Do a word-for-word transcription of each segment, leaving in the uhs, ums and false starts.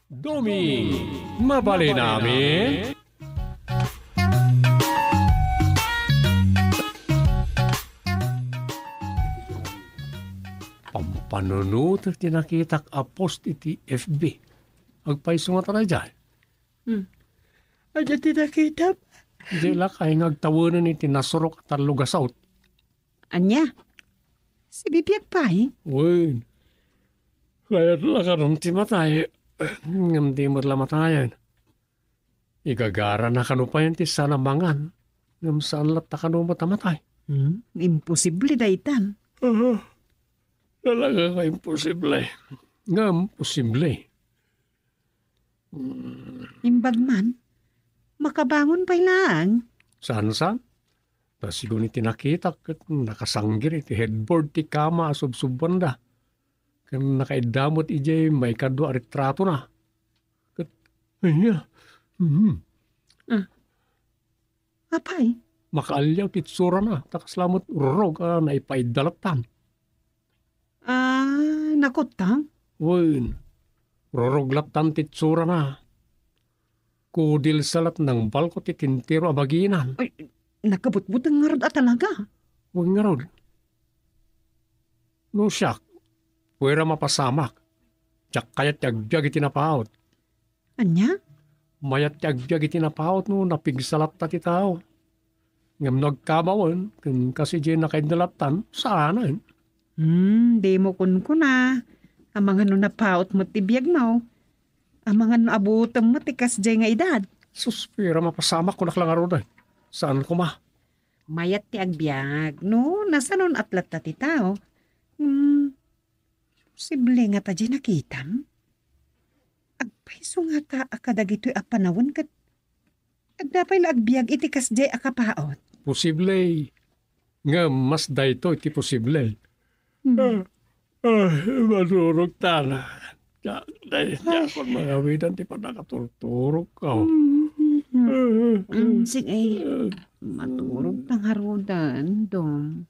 Doming, mabalin amin? Pampanunotek ti nakitak a post iti F B. Agpayso nga ta daydiay? Hmm. Ania ti nakitam? Di lakay nga agtawenen iti nasurok a tallo gasut. Ania? Sibibiag pay? Wen. Kayat la kanon ti matay. Ngem di met la matayen. Igagarana kano payen ti saan a mangan. Ngem saan latta kano met a matay. Hmm? Imposible daytan. Aha. Talaga nga imposible. Ngem posible. Hmm. Imbag man, makabangon pay laeng. Saan, saan? Ta sigun iti nakitak, ket nakasanggir iti headboard ti kama a subsubanda. Ken nakaidda met idiay maikadua a retratona. Ket, ania? Mhm. Ah. Apay? Makaaliaw ti itsurana, ta kasla met rurog a naipaidda lattan. Ah, nakuttang? Wen, rurog lattan ti itsurana. Kudilsa lat nangbalko ti tintiro a baginan. Ay, nakabutbuteng ngarud a talaga. Wen ngarud. No siak, puera mapasamak. Diak kayat ti agbiag iti napaut. Ania? Mayat ti agbiag iti napaut no napigsa latta ti tao. Ngem no agkamawen, ken kas idiay nakaidda lattan, saanen. Hmm, dimo kunkuna. Amangan no napaut met ti biagmo. Amangan no abutem met ti kasdiay nga edad. Sus, pira mapasamak kunak la ngarud, eh. Saan koma? Mayat ti agbiag, no nasanon-at latta ti tao. Hmm, posible nga ta diay nakitam? Agpayso ngata a kadagitoy a panawen ket adda pay la agbiag iti kasdiay a kapaut? Posible. Ngem mas daytoy ti posible. Hmm. Ah, ah, maturog ta la. Diak, diak, diakon mangawidan ti pannakaturturogko. Hmm. Ah, ah, ah. Hmm, sige. Ah. Maturog ta ngaruden, Dong.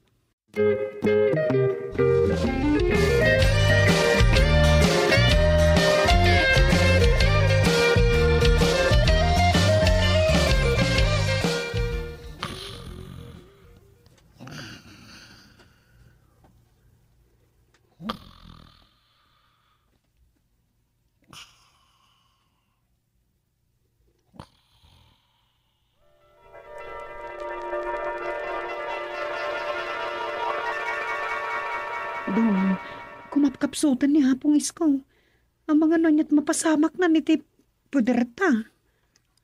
Dong, kumapkapsutan ni Apong Isko. Amangan no aniat mapasamaknan iti poderta.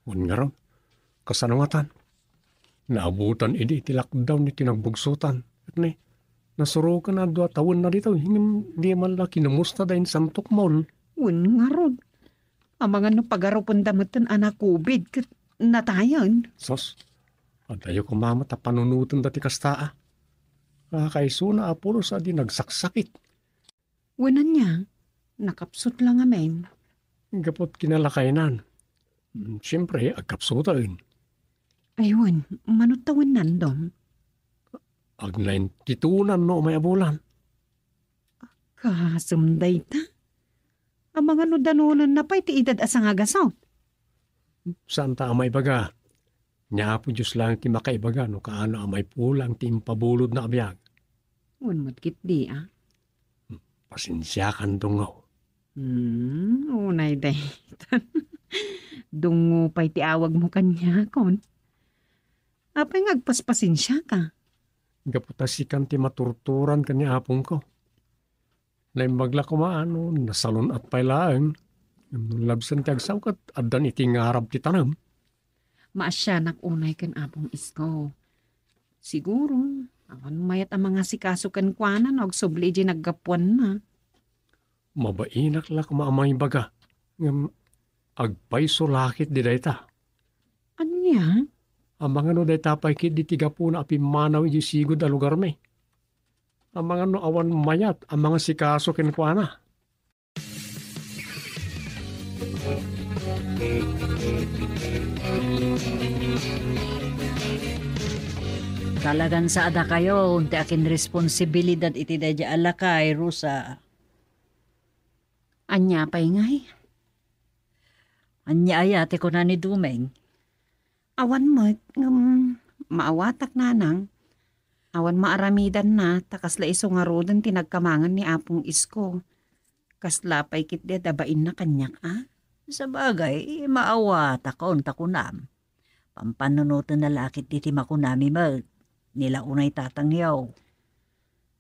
Wen ngarud, kasano ngatan? Naabutan idi iti lockdown iti nagbugsotan. Ket ni, nasuroken a dua tawenna ditoy, ngem di man la kinamusta da insan tukmon. Wen ngarud. Amangan no pagarupenda metten a na-covid ket natayen. Sus, adayo koma met a panunotenda ti kasta a. Kakaisuna a pulos a di nagsaksakit. Wen ania, nakapsut la ngamin. Gapu ti kinalakaynan. Mm, siempre, agkapsuten. Ay wen, mano tawennan, Dong? Agnaintinan no umay a bulan. Kasem dayta? Amangan no danonenna pay ti edad a sangagasut? Saanta a maibaga. Ni Apo Dios laeng ti makaibaga no kaano a maipulang ti impabulodna a biag. Wen met ketdi a. Pasensiakan, Dong. Hmm, unay dayta. Dong pay ti awagmo kaniakon. Apay nga agpaspasensiaka? Gapu ta sikan ti maturturan ken ni apongko. Naimbag la koma no nasalun-at pay laeng. Ngem no labsen ti agsao ket addan iti ngarab ti tanem. Maasianak unay ken Apong Isko. Siguro, awan mayat a mangasikaso kenkuana no agsubli idiay naggapuanna. Mabainak la koma a maibaga, ngem agpayso la ketdi dayta. Ania? Amangan no dayta pay ketdi ti gapuna a pimmanaw idiay sigud a lugarmi. Amangan no awan mayat a mangasikaso kenkuana. Talagan sa adakayo, ti akin responsibilidad iti daydiay a lakay, Rosa. Ania pay ngay? Ania aya ti kuna ni Dumeng? Awan met, ngem maawatak, nanang. Awan maaramidanna, ta kasla isu ngaruden ti nagkamangan ni Apong Isko. Kasla pay ketdi a bainna kaniak, a? Sabagay, maawatak, ta kunam. Pampannunotenna la ketdi ti makunami met. Ni la unay tatangyo.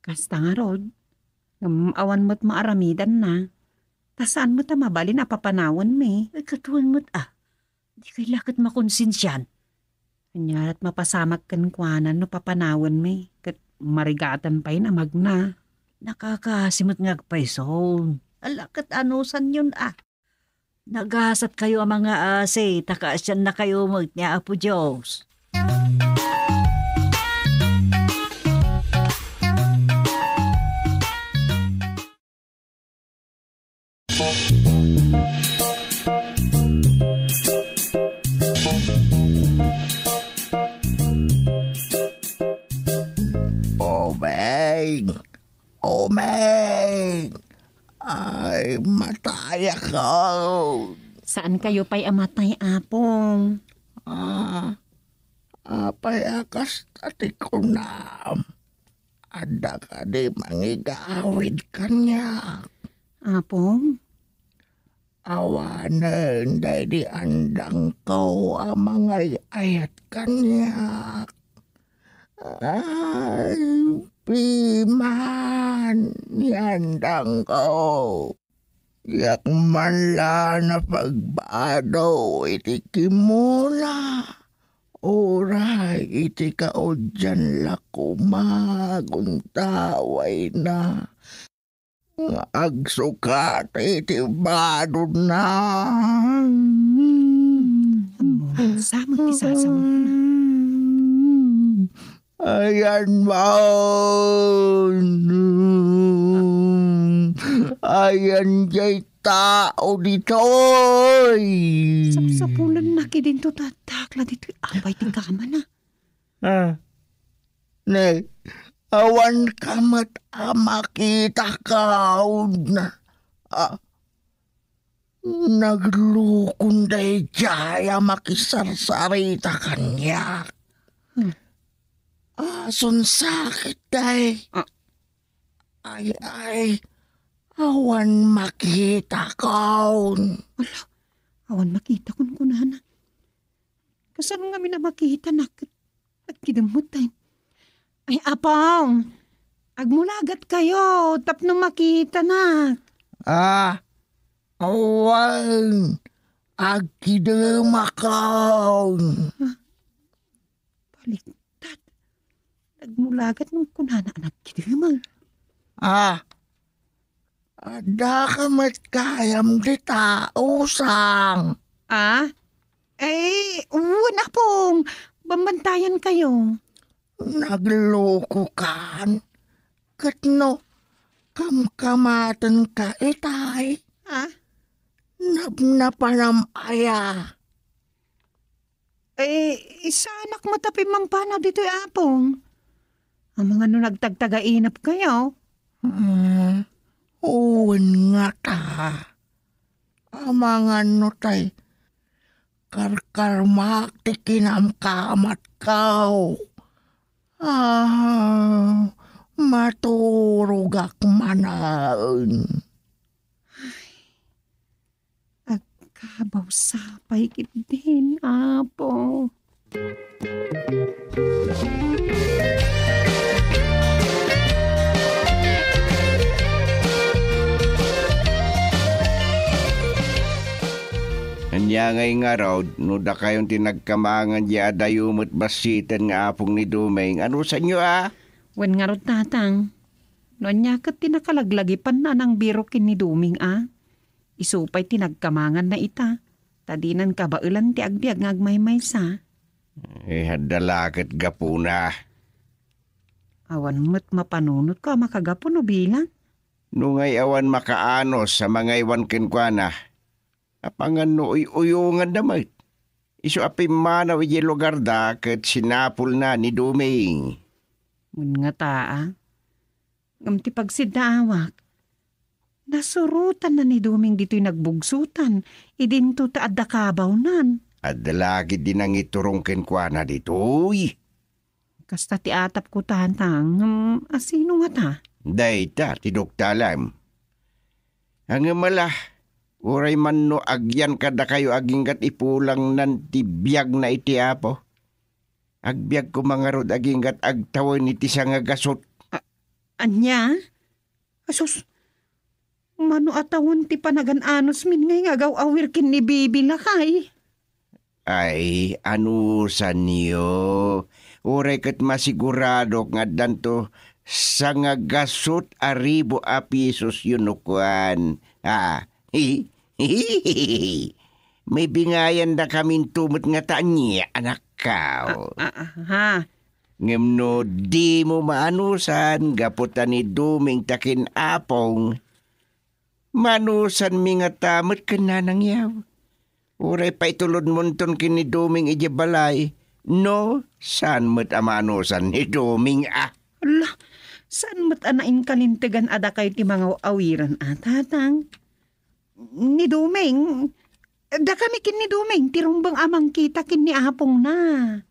Kasta ngarud, ngem awan met maaramidanna. Ta saan met a mabalin a papanawenmi. Ay, kaduan met, a. Dikay la ket makonsensian. Ania lat mapasamak kenkuana no papanawenmi, ket marigatan pay a magna. Nakakasi met nga agpayso. Ala ket anusanyon, a. Nagasatkayo a mangaasi, ta kaasiannakayo met ni Apo Dios. Obeng! Obeng! Ay, matayakon. Saankayo pay a matay, Apong? Ah, apay a kasta ti kunam? Adda kadi mangigawid kaniak? Apong? Awanen daydi andangko a mangay-ayat kaniak. Ay, piman ni andangko. Diak man la napagbado iti kimmuna, uray iti kaudian la koma guntawayna nga agsukat iti badona. Ammom, sa met ti sasawen. Ayan man. Ayan jay tao ditoy. Sapsapulenna kidinto, ta dakla ditoy apay ti kamana. Ah. Ne, awan ka met a makita kaon. Ah, naglukon daydiay a makisarsarita kaniak. Hmm. Asunsakit, day. Ah. Ay, ay, awan makita kaon. Ala, awan makita kunkunana. Kasano ngamin a makita, nak? Agkidem met, ay. Ay, Apong, agmulagatkayo tapno makitanak. Ah, awan. Agkidemakon. Ah, baliktad. Nagmulagat no kunana a nagkidemak. Ah, adda ka met gayam dita, usang. Ah? Eh, wen, Apong. Bambantayankayo. Naglukokan. Ket no kamkamatenka itay? Ah? Napnapanam aya? Eh, saanak met a pimmampanaw ditoy, Apong. Amangan no nagtagtagainepkayo? Hmm, wen ngata. Amangan no tay karkarmak ti kinamkamatkaw. Ah, maturogak manen. Agkabawsa pay ketdin, Apo. Ania ngay ngarud, no dakayon ti nagkamangan diay adayo met bassiten nga apong ni Dumeng, anusanyo a? Wen ngarud, Tatang. No ania ket ti nakalaglagipanna a nangbirok ken ni Dumeng a? Isu pay ti nagkamanganna ita, ta dinan kabaelan ti agbiag nga agmaymaysa. Eh, adda la ket gapuna. Awan met mapanunotko a makagapu no bilang. No ngay awan makaanus a mangaywan kenkuana, apangan no uy-uyonganda met. Isu a pimmanaw idiay lugarda ket sinapulna ni Dumeng. Wen ngata a. Ngem ti pagsiddaawak, Nasurotanna ni Doming ditoy nagbugsotan, idinto ta adda kabawnan. Adda la ketdi nangiturong kenkuana ditoy. Kasta ti atapko, Tatang. Ngem asino ngata? Dayta ti doktalem. Ngem ala, uray man no agyan kadakayo aginggat ipulangnan ti biagna iti Apo. Agbiag koma ngarud aginggat agtawen iti sangagasut. A-, ania? Asus, mano a tawen ti panagan-anusmin ngay nga agaw-awir ken ni Bibi, lakay? Ay, anusanyo. Uray ket masiguradok nga addanto sangagasut a ribu a pisosyo no kuan. Ah, mabingayandakaminto met ngata ania, anakko. A-, a-, aha. Ngem no dimo maanusan gapu ta ni Doming ta ken Apong, maanusanmi ngata met ken Nanang Yaw. Uray paitulodmonton ken ni Doming idiay balay, no saan met a maanusan ni Doming a. Ala, saan met a nainkalintegan a dakay ti mangaw-awiran a, Tatang? Ni Doming, dakami ken ni Doming ti rumbeng a mangkita ken ni Apongna.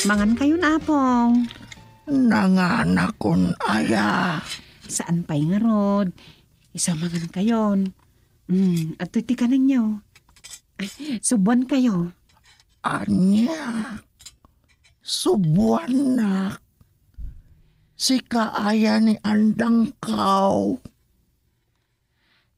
Mangankayon, Apong. Nanganakon aya. Saan pay ngarud. Isu mangankayon. Mm, adtoy ti kanenyo. Ay, subuankayo. Ania? Subuannak? Sika aya ni Andangkaw?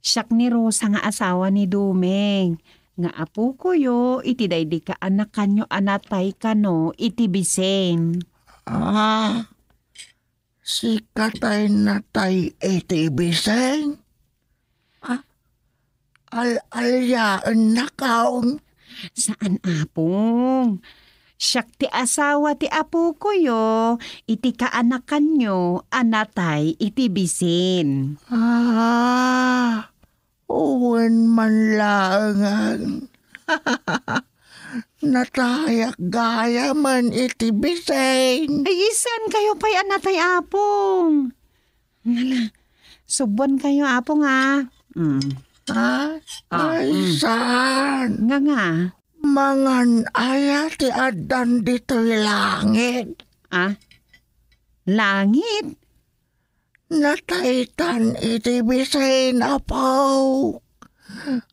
Siak ni Rosa nga asawa ni Doming, nga apokoyo iti daydi kaanakanyo a natay kano iti bisin. Ah, sika tay natay iti bisin? Ah, al-aliaennakon? Saan, Apong. Siak ti asawa ti apokoyo iti kaanakanyo a natay iti bisin. Ah, wen man laengen. Natayak gayamen iti bisin. Ay, saan kayo pay a natay, Apong? Ngala, subuan kayo, Apong, a. Mm. Ha? Ah, ay, mm. Saan? Nga, nga. Mangan aya ti addan ditoy langit? Ah? Langit? Nataytan iti bisin, Apo.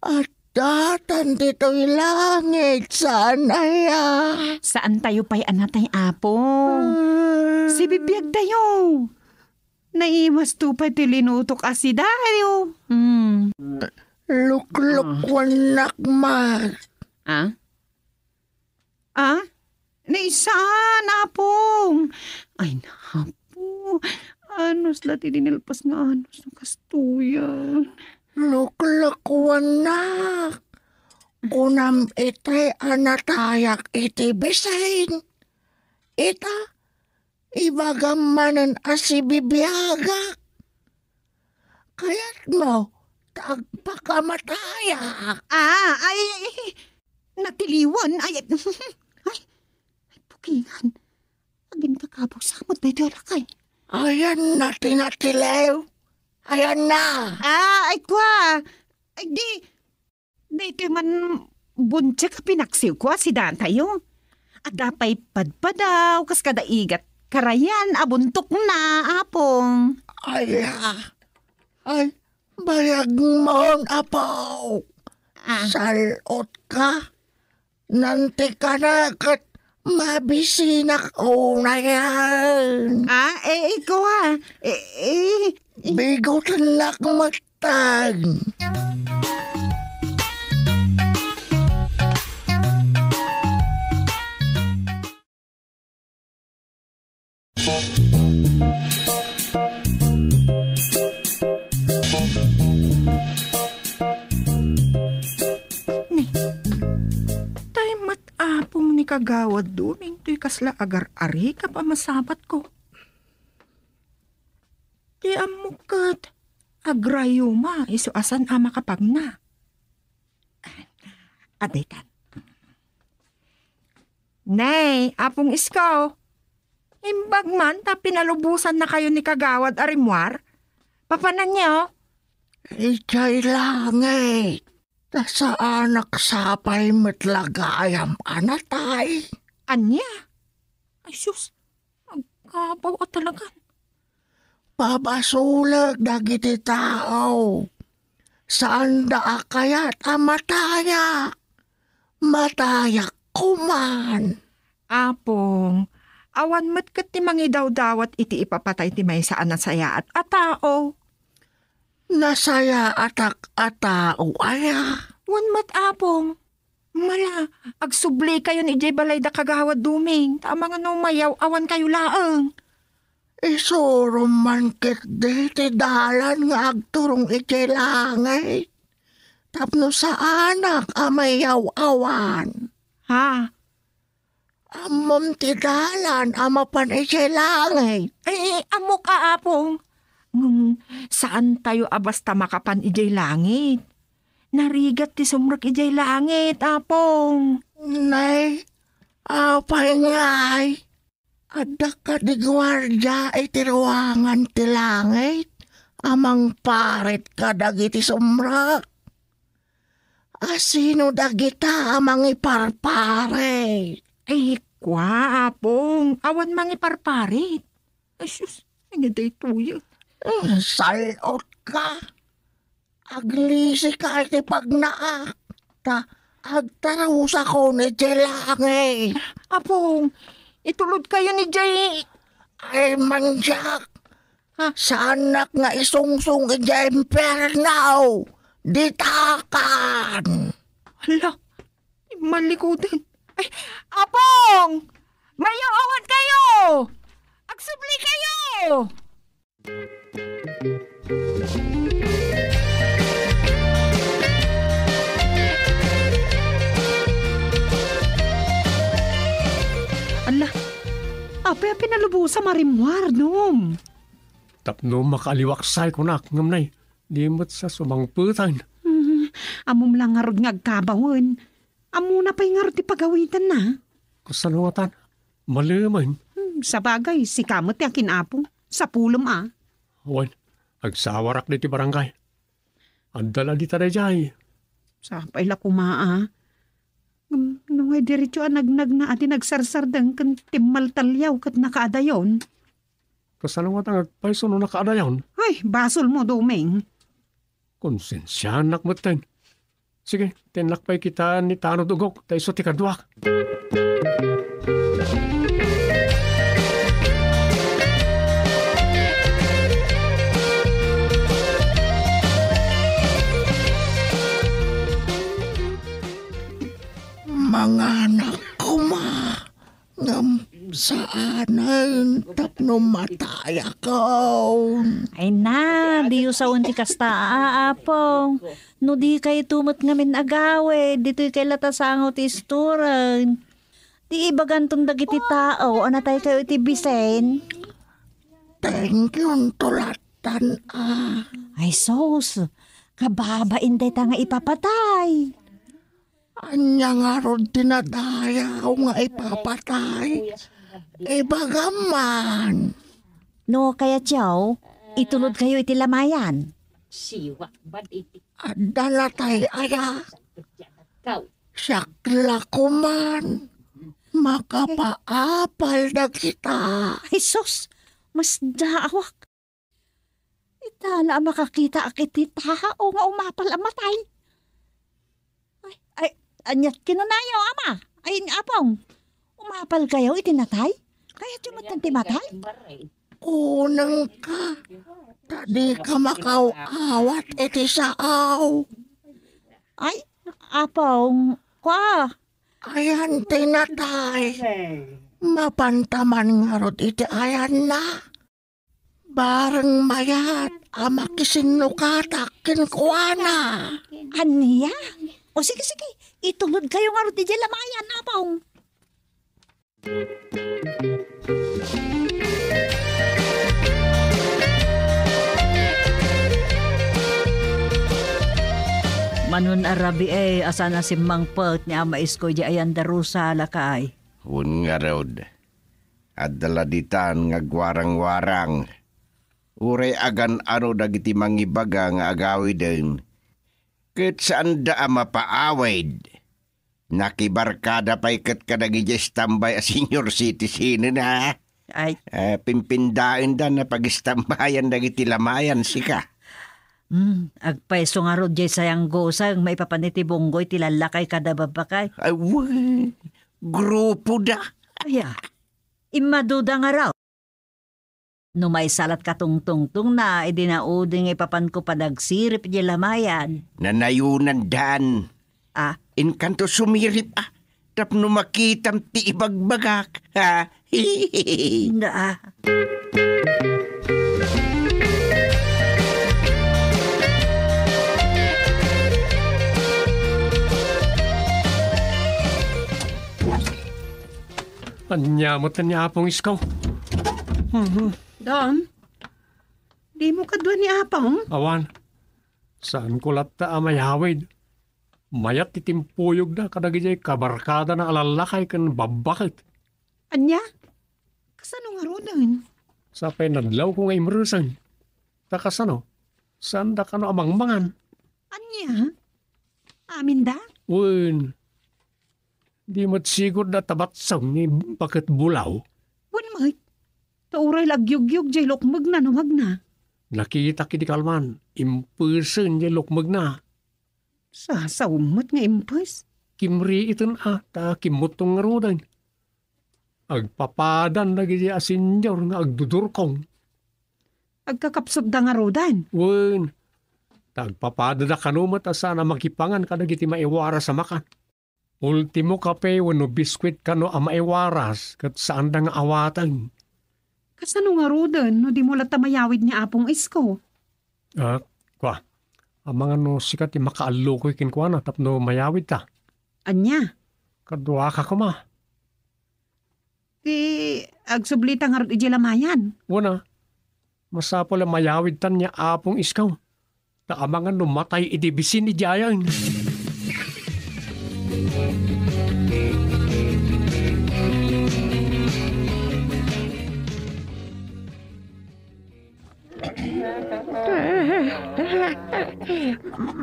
Addatan ditoy langit, saan aya? Saan tayo pay a natay, Apong? Ah. Sibibiag tayo. Naimasto pay ti linutok a sidayo. Hmm. Luklukuennak met. Ah? Ah? Naisaan, Apong? Ay, napo. Anus la ti dinalpas nga anus no kastoyan. Luklukuennak. Kunam iti a natayak iti bisin. Ita, ibagam manen a sibibiagak. Kayatmo ta agpakamatayak? Ah, ay, ay, natiliwan. Ay, ay, ay, bukingan. Agin kakabaw samot daytoy a lakay. Ayanna ti natiliw. Ayanna. Ah, ay, kwa. Ay, di, daytoy man buntiak a pinaksiwko a sidatayo. Adda pay padpadaw kas kada igat karayan a buntokna, Apong. Ay, ah. Ay, bayagmon, Apo. Ah. Sal-otka. Nantikanak ket mabisinak unayen. Ah, eh, ikaw, ah. Eh, eh, eh. Bigotennak metten. Ni, tay met Apong ni Kagawad Doming toy kasla agar-arika a masabatko. Ti ammok ket agrayuma isu a saan a makapagna. Adaytan. Nay, Apong Isko, imbag man ta pinalubosannakayo ni Kagawad a rimmuar? Papananyo? Idiay langit, ta saanak sapay met la gayam a natay. Ania? Ay sus, agkabaw a talagan. Pabasolek dagiti tao. Saanda a kayat a matayak. Matayak koman. Apong, awan met ket ti mangidawdawat iti ipapatay ti maysa a nasayaat a tao. Nasayaatak a tao aya? Wen met, Apong. Mala, agsubli kayon idiay balay da Kagawad Doming, ta amangan no mayaw-awan kayo laeng. Isurom man ketdi ti dalan nga agturong idiay langit, tapno saanak a mayaw-awan. Ha? Ammom ti dalan a mapan idiay langit? Ay, ammok a, Apong. Ngem saan tayo a basta makapan idiay langit. Narigat ti sumrek idiay langit, Apong. Nay, apay ngay? Adda kadi guardia iti ruangan ti langit a mangparit kadagiti sumrek? A sino dagita a mangiparparit? Ay, kua, Apong, awan mangiparparit. Ay, sus, ania daytoy? Hmm, sal-ot ka. Aglisi ka iti pagnaak, ta agtarusakon iti langit. Apong, itulod kayo ni Jay. Ay, manyak. Ha? Saanak nga isungsong idiay impierno, ditakan! Hala, malikudan. Ay, Apong! Mayaw-awan kayo! Agsubli kayo! Ala, apay a pinalubosam a rimmuar, Nom? Tapno makaaliwaksay, kunak, ngem nay, di met sa sumangpeten. Hmm, ammom la ngarud nga agkabawen. Ammona pay ngarud ti pagawitanna. Kasano ngatan? Malemen. Hmm, sabagay, sika met ti akin-apo. Sapulem a. Wen, agsawarak ditoy barangay. Adda la dita daydiay. Sapay la koma a. Ngem, no ngay diretso a nagnagna a di nagsarsardeng ken timmaltaliaw ket nakaadayon. Kasano ngata nga agpayso no nakaadayon? Ay, basolmo, Doming. Konsensianak metten. Sige, tennak pay kita ni Tano Dugok, ta isu ti kaduak. Manganak koma. Ngem saanen tapno matayakon. Ay na, diyo sawen ti kasta, a, Apong. No di kayto met ngamin agawid, ditoy kay la ta sango ti isturen. Di ibaganton dagiti tao a natay kayo iti bisen. Thank you, tulatan, a. Ay, sus. Kababain dayta nga ipapatay. Ania ngarud ti nadayaw nga ipapatay? Ibagam man. No kayatyo, itulod kayo iti lamayan. Adda natay aya? Siak la koman. Makapaapal dagita. Ay, sus! Mas daawak. Ita la a makakitaak iti tao nga umapal a matay. Ay, ay, aniat kinunanyo, Ama? Ay, Apong, umapal kayo iti natay? Kayatyo met ti matay? Kunengka, ta dika makaw-awat iti saaw. Ay, Apong, kua. Ayan ti natay. Mapanta man ngarud iti ayanna. Bareng mayat a makisinnukatak kenkuana. Ania? O sige, sige, itulod kayo ngarud idiay lamayan, Apong. Manon a rabii a saan a simmangpet ni Ama Isko idiay ayan da Rosa, lakay. Wen ngarud, adda la ditan nga agwarang-warang. Uray agan-ano dagiti mangibaga nga agawiden, ket saanda a mapaawid. Nakibarkada pay ket kadagiti estambay a senior citizen, a. Ay. Eh, pimpindaenda a pagestambayan dagiti lamayan, sika. Hmm, agpayso ngarud diay sayanggusang maipapan iti bunggoy ti lallakay kada babbakay. Ay, wen, grupoda. Aya, immaduda ngarud. No maysa la't katungtungtongna, idi naudi nga ipapanko panagsirip idiay lamayan. Nanayonandan. Ah? Inkanto sumirip, a, tapno makitam ti ibagbagak, a. Nga, a. Ania met ni Apong Isko? Mhm. Don, dimo kadua ni Apong? Awan. Saanko latta a mayawid. Mayat ti timpuyogda kadagiti kabarkadana a lallakay ken babbaket. Ania? Kasano ngaruden? Sapay nadlawko nga imresen. Ta kasano? Saanda kano a mangmangan? Ania? Aminda? Wen. Di met sigurda tabatseng ni Baket Bulaw. Wen met. Ta uray la agyugyug diay lukmegna no magna. Nakitak idi kalman, impesen diay lukmegna. Sasaom met nga impes. Kimriiten a, ta kimmuttong ngaruden. Agpapadan dagiti a senior nga agdudurkong. Agkakapsutda ngaruden? Wen, ta agpapadada kano met a saan a makipangan kadagiti maiwaras a makan. Ultimo kape wenno biskuit kano a maiwaras ket saanda nga awaten. Kasano ngaruden no dimo latta mayawid ni Apong Isko? Ah, kua, amangan no sika ti makaallukoy kenkuana tapno mayawidta. Ania? Kaduaka koma. Ti agsublita ngarud idiay lamayan. Wen a, masapul a mayawidtan ni Apong Isko. Ta amangan no matay idi bisin idiayen.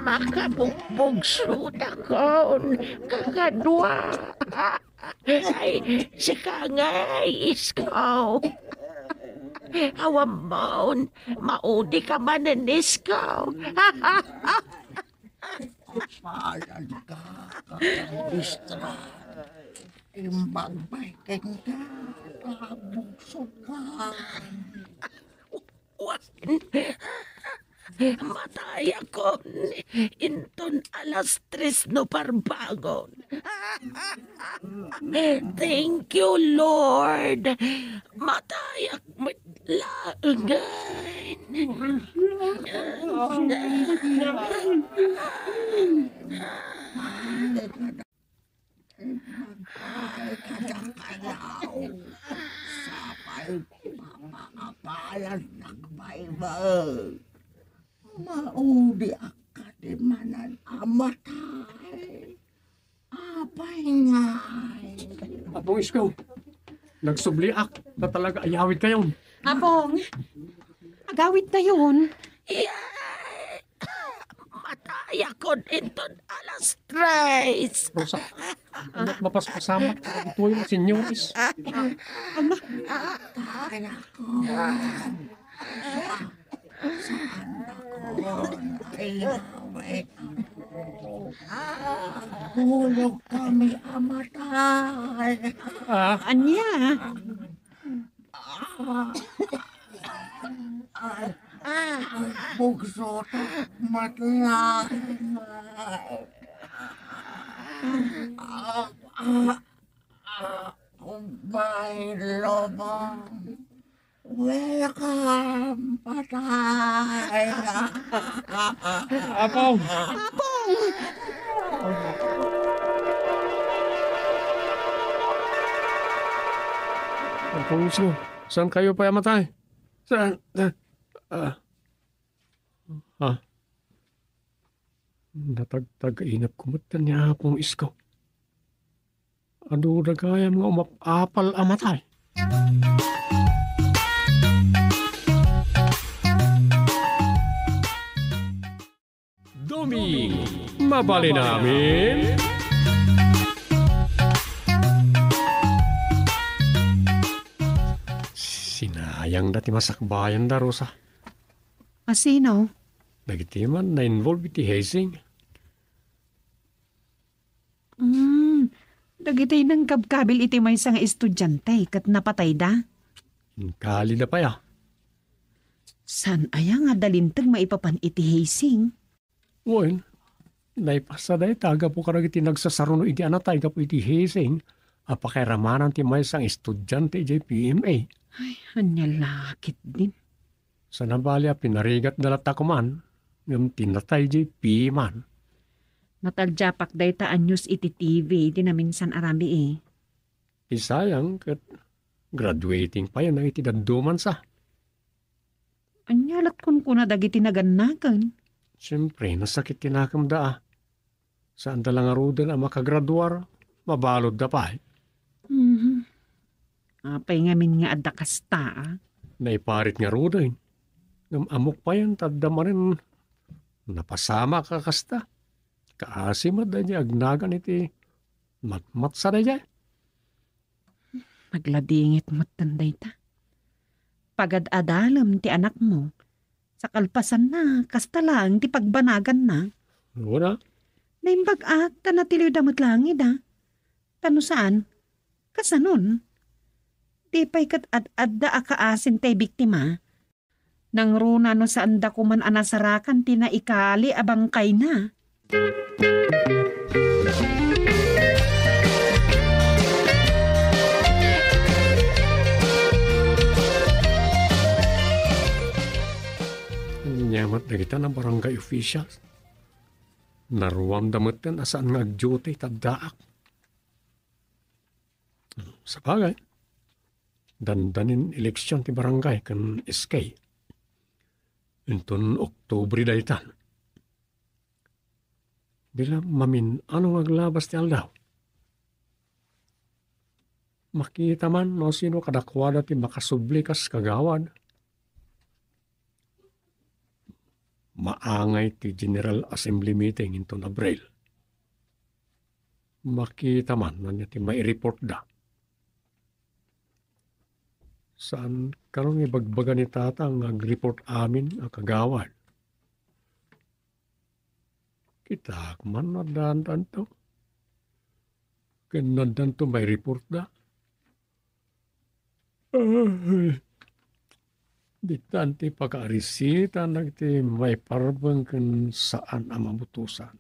Makabugbugsotakon, kakadua. Ay, sika ngay, Isko. Awammon, maudika manen, Isko. Palad ka, Istra. Imbag pay kenka, pabugsoka. Wen, matayakon inton alas tres no parbangon. Thank you, Lord. Matayak met laengen. Ibagbay kadakayo, sapay pamangapalannak baybay. Maudiak kadi manen a matay. Apay ngay? Apong Isko, nagsubliak. Ta talaga, ayawidkayon. Apong, agawidtayon. Iyay! Matayakon inton alas tres. Rosa, ano mapaspasamak itoy nga senyores? Ama. Matayakon. Saannakon. Ay, amek. Hulog kami a matay. Ah? Ania? Ah, ah, ah, bugsotak met laeng. Ah, ah, ah, Bay Lobong. Welcome, patay. Apong! Apong! Apong Isko, saan kayo pay a matay? Saan? Ah. Ah. Natagtagainepko met ni Apong Isko. Adu dagayam nga umap-apal a matay. Doming, mabalin amin? Sinayangda ti masakbayanda, Rosa. A sino? Dagiti man na-involve iti hazing. Hmm, dagiti nangkabkabil iti maysa nga estudiante ket napatayda. Inkalida pay a. Saan aya nga adda linteg maipapan iti hazing? Wen, naipasa dayta gapu kadagiti nagsasaruno idi a natay gapu iti hazing a pakairamanan ti maysa nga estudiante idiay P M A. Ay, ania la ketdin? Saan a bali a pinarigatda latta koman, ngem ti natay diay piman. Nataliapak dayta a news iti T V idi naminsan a rabii. Ti sayang ket graduating payen iti dadduma sa. Ania lat kunkuna dagiti nagannaken? Siempre, nasakit ti nakemda a. Saanda la ngaruden a makagraduar, mabaludda pay. Mhm. Apay ngamin nga adda kasta, a? Naiparit ngaruden. Ngem ammok payen ta adda manen napasamak a kasta. Kaasi met daydiay agnagan iti matmatsa daydiay. Nagladingit metten dayta. Pagad-adalem ti anakmo. Sa kalpasanna, kasta laeng ti pagbanaganna. Wen a. Naimbag-ak ta natiliwda met laeng ida. Ta no saan, kasanon? Di pay ket ad-adda a kaasin tay biktima. Nangruna no saanda koman a nasarakan ti naikali a bangkayna. Ania met dagita a barangay officials. Naruamda metten a saan nga agduty ta addaak. Sabagay, dandanin eleksion ti barangay ken S K. Inton Oktubre daytan. Di la mamin-ano nga aglabas ti aldaw. Makita man no sino kadakuada ti makasubli kas kagawad. Maangay ti General Assembly meeting inton Abril. Makita man no ania ti maireportda. Saan kano nga ibagbaga ni Tata nga agreport amin a kagawad? Kitaak man no addanto. Ken no addanto maireportda. Ay, ditan ti pakaarisitan dagiti maiparbeng ken saan a mabutosan.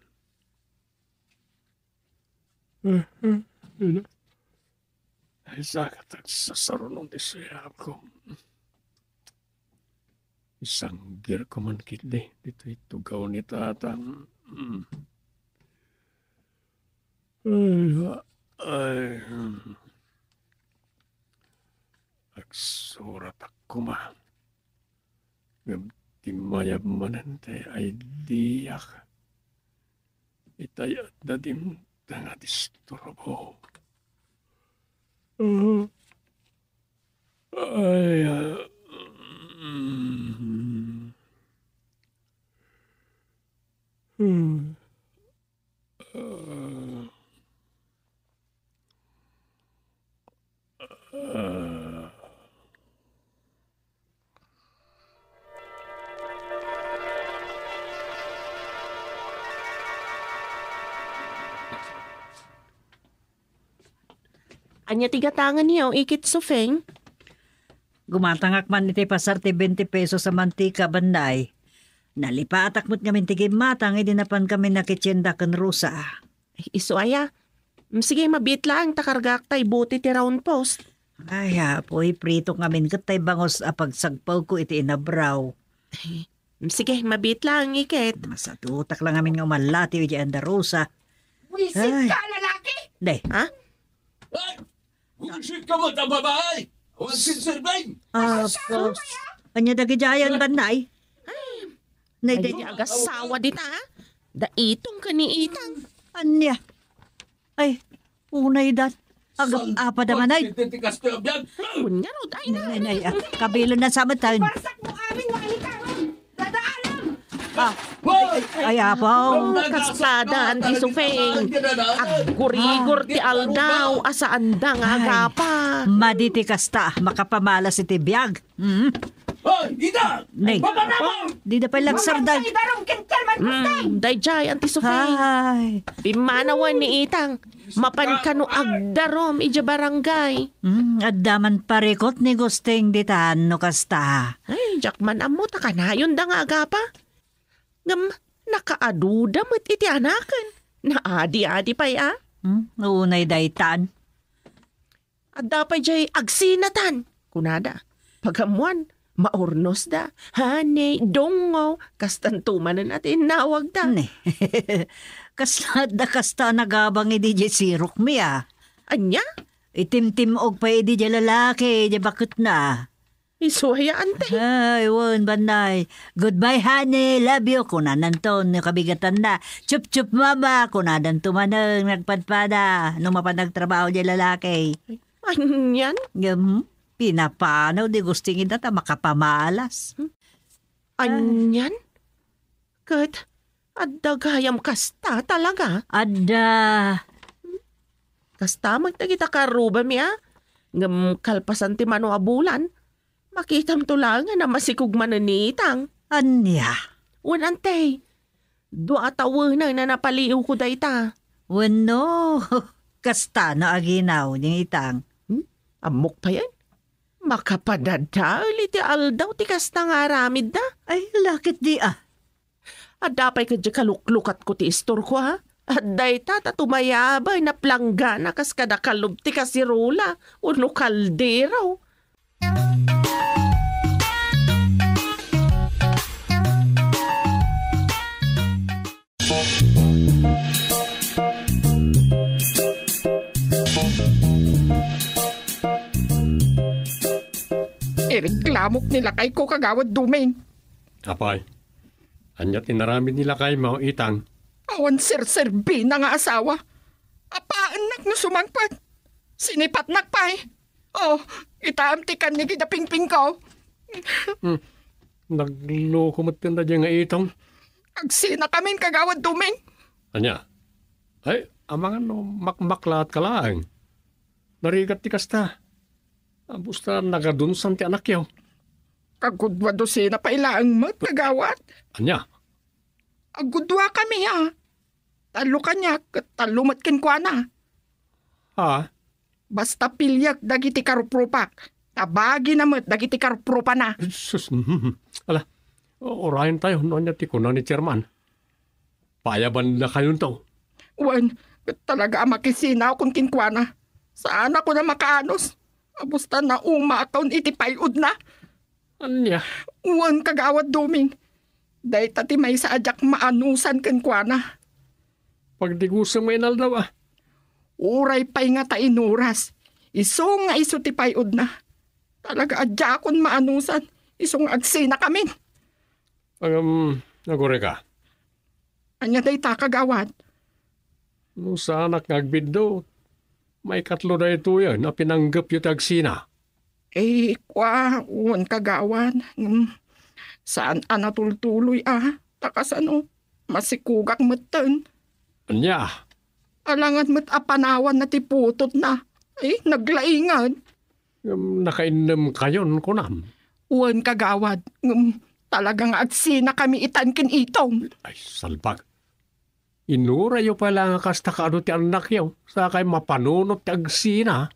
Ay, sakat agsasaruno ti suyabko. Isanggirko man ketdi ditoy tugaw ni Tata. Mm. Ay, ay, mm. Agsuratak koma. Ngem ti mayab manen ti I D-ak. Itay adda dimteng a disturbo. Ah. Ay, ah, mm. Hmm. Ah. Ah. Ania ti gatangenyo, Ikit Sufeng? Gumatangak man iti pasar ti twenty pesos a mantika, Banday. Nalipatak met ngamin ti gimmatang idi napan kami nakitienda ken Rosa. Ay, isu aya. Mm, sige, mabiit laeng ta kargaak tay buti ti round post. Ay, apo, ipritok ngamin ket tay bangus a pagsagpawko iti inabraw. Ay, mm, sige, mabiit laeng, Ikit. Masatutak lang ngamin nga umallatiw iti anda Rosa. Wisit ka, lalaki! Day. Ha? Ay! Wisit ka mo, ta babae! Wisit, Sir Ben! Ah, boss. Anya dagiti ayan, Banday? Nay, Ay, day. Di agasawa dita, ha? da Itong ken ni Itang. Ania? Ay, unay dat. Agap-apa da manay. Iti kastoy a biag. Kun ngarud, ay na. Nay, nay, ah, kabilen na sa matan. Barsak mo amin, mga likaron. Dadaanan. Ah, ay, ay, ay, apaw. Kastada, Auntie Sofeng. Aggurigor ti aldaw, a saanda nga agapa. Madi ti kasta, makapamalas iti biag. Mm. Hoy, ita! Nay. Baba na mo! Dida pay lagsarda. Baba na mo! Mm, dayjay, Auntie Sofeng. Ay. Pimmanawen ni Itang. Mapan kano agdarum idiay barangay. Mm, adda man parikut ni Gusting ditan no kasta. Ay, diak man ammo ta kanayonda nga agapa. Ngem, nakaaduda met iti anaken. Naadi-adi pay a. Mm, unay daytan. Adda pay jay agsinatan, kunada. Pagammuan, maurnosda. Honey, dungo, kastanto manen a ti innawagda. Ne. Kasla adda kasta a nagabang idi jay sirokmi a. Ania? Itimtim-og pay idi jay lalaki, jay baketna. Isu aya, Auntie? Ay, wen, banay. "Goodbye, honey. Love you," kunananto no kabigatanna. "Chup, chup, mama," kunadanto manen nagpadpada no mapan agtrabaho jay lalaki. Anian? Ngem, pinapanaw di Gusting ida ta makapamalas. Anian? Ket adda gayam kasta talaga? Adda. Kasta met dagita karrubami a. Ngem kalpasan ti mano a bulan, makitamto laeng a namasikog manen ni Itang. Ania? Wen, Auntie. Dua a tawen a napaliiwko dayta. Wenno, kasta no aginaw ni Itang. Hmm? Ammok payen. Makapadadael iti aldaw ti kasta nga aramidda. Ay, lakit di a. Adda pay ketdi kaluklukatko ti istorko, ha? Adda ita ta tumayabay naplanggana kas kada kalub ti kasirola wenno kaldero. Ireklamok ni lakayko, Kagawad Doming. Apay, ania ti inaramid ni lakaymo, Itang? Awan serserbina nga asawa. Apaennak no sumangpet. Sinipatnak pay. Oh, kitaem ti kanni ida pingpingko. Hmm. Nagloko met ti daydiay nga Itong. Agsinakamin, Kagawad Doming. Ania? Ay, amangan no makmaklaat ka laeng. Narigat ti kasta. Abusta nagadunsan ti anakyo. Kagudua dosena pay laeng met, Kagawad. Ania? Agudua kami a. Tallo kaniak, ket tallo met kenkuana. Ha? Basta piliek dagiti karuprupak, ta bagina met dagiti karuprupana. Sus, mhm. Ala, urayentayo no ania ti kuna ni Chairman. Paayabandakayonto. Wen, ket talaga a makisinaw kenkuana. Saanakon a makaanus. Abusta naumaakon iti pay-odna. Ania? Wen, Kagawad Doming. Dayta ti maysa a diak maanusan kenkuana. Pagdigusem nga inaldaw, a. Uray pay ngata inuras, isu nga isu ti pay-odna. Talaga a diakon maanusan, isu nga agsinakamin. Ngem, agurayka. Ania dayta, Kagawad? No saanak nga agbiddo, maikatlo daytoyen a pinanggepyo ti agsina. Eh, kua, wen, Kagawad. Hmm, saan a natultuloy a, ta kasano, masikugak metten. Ania? Alangan met a panawanna ti putotna. Ay, naglainged. Ngem nakainnemkayon, kunam? Wen, Kagawad. Ngem talaga nga agsinakami itan ken Itong. Ay, salbag. Inurayyo pay la nga kasta kaadu ti annakyo, sakay mapanunot ti agsina.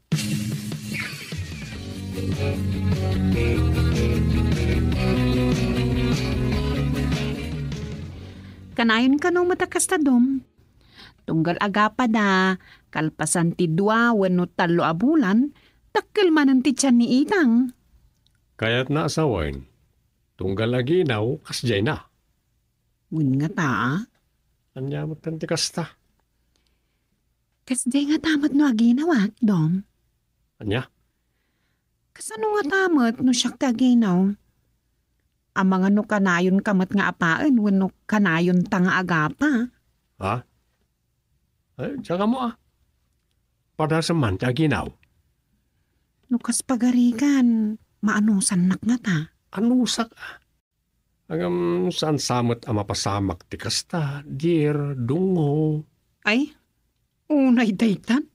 Kanayon kano met a kasta, Dom? Tunggal agapada, kalpasan ti dua wenno tallo a bulan, dakkel manen ti tian ni Itang. Kayatna a sawen, tunggal aginaw, kasdiayna. Wen ngata, a? Ania met ti kasta? Kasdiay ngata met no aginawak, Dom. Ania? Kasano ngata met no siak ti aginaw? Amangan no kanayonka met nga apaen wenno kanayonta nga agapa. Ha? Eh, diak ammo, a. Padasem man ti aginaw. No kas pagarigan, maanusannak ngata. Anusak, a. Ngem saan sa met a mapasamak ti kasta, dear, dungo. Ay, unay daytan.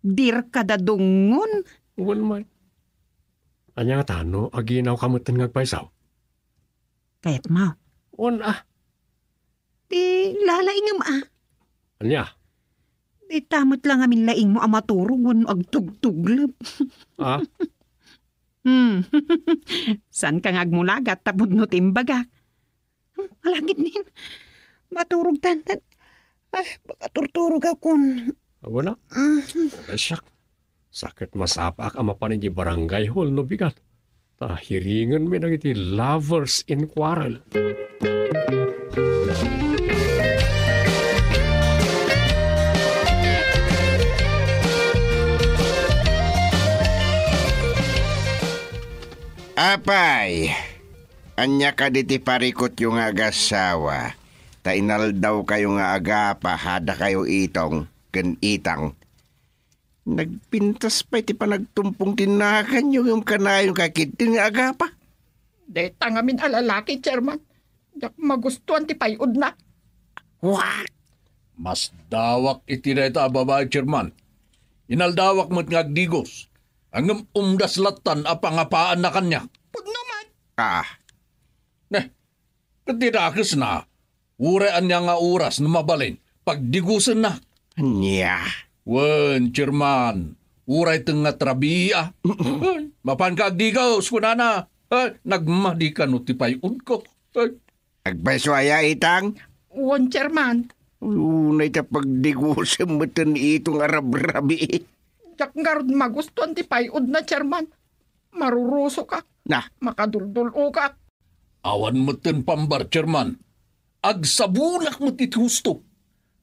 Dear kada dungon. Wen, may. Ania ngata no aginawka metten nga agpayso? Kayatmo? Wen, a. Ti lalaingem, a. Ania? Dita met la ngamin laingmo a maturog wenno agtugtuglep. A? Hmm. Saanka nga agmulagat tapno ti imbagak. Hmm, alagidnin. Maturog tantan. Ay, baka turturog akon. Awan na. Mm. Ay, siak. Sakit masapaak a mapan idiay barangay hall no bigat. Ta hiringenmi dagiti lovers in quarrel. Apay, ania kadi ti parikutyo nga agasawa? Ta inaldawkayo nga agapa, a, dakayo Itong ken Itang. Nagpintas pay ti panagtumpong ti naganyo ngem kanayon ka ketdi nga agapa. Dayta ngamin a lalaki, Chairman. Diak magustuan ti pay-odna. What? Masdawak iti dayta a babai, Chairman. Inaldawak met nga agdigos. Ngem umdas lattan a pangapaanna kaniak. Pudno met. Ah. Neh, ket ti dakesna, uray ania nga oras no mabalin, pagdigosennak. Ania? Wen, Chairman, uray tengnga ti rabii, a. Wen, mapanka agdigos, kunana. Ay, nagmadi kano ti pay-odko. Ay. Agpayso aya, Itang? Wen, Chairman. Unay ta pagdigosem metten ni Itong a rabrabii. Diak ngarud magustuan ti pay-odna, Chairman. Marurusokak. Na. Makaduldul-okak. Awan metten pambar, Chairman. Agsabonak met iti husto.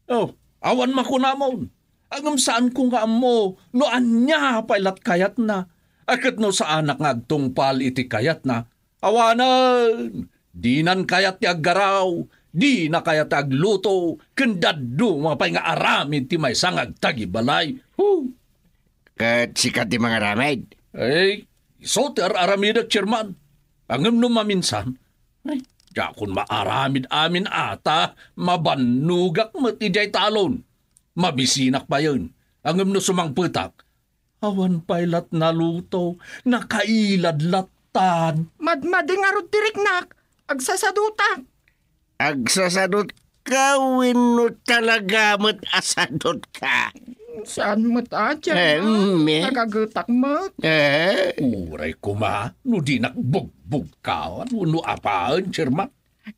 Oh, awan makunamon. Ngem saanko nga ammo no ania pay lat kayatna. A, ket no saanak nga agtungpal iti kayatna, awanen, dinan kayat ti aggaraw, dina kayat ti agluto, ken dadduma pay nga aramid ti maysa nga agtagibalay. Huh! Ket sika ti mangaramid? Ay, isu ti ar-aramidek, Chairman. Ngem no maminsan, ay, diakon maaramid amin a ta mabannogak met idiay talon. Mabisinak payen. Ngem no sumangpetak, awan pay lat naluto, nakailad lattan. Madmadi ngarud ti riknak, agsasadutak. Agsasadutka wenno talaga met a sadutka? Saan met a, Chairman. Eh, mm, eh. Nagagetak met. Eh? Uray koma no dinak bugbugkawan wenno apaen, Chairman.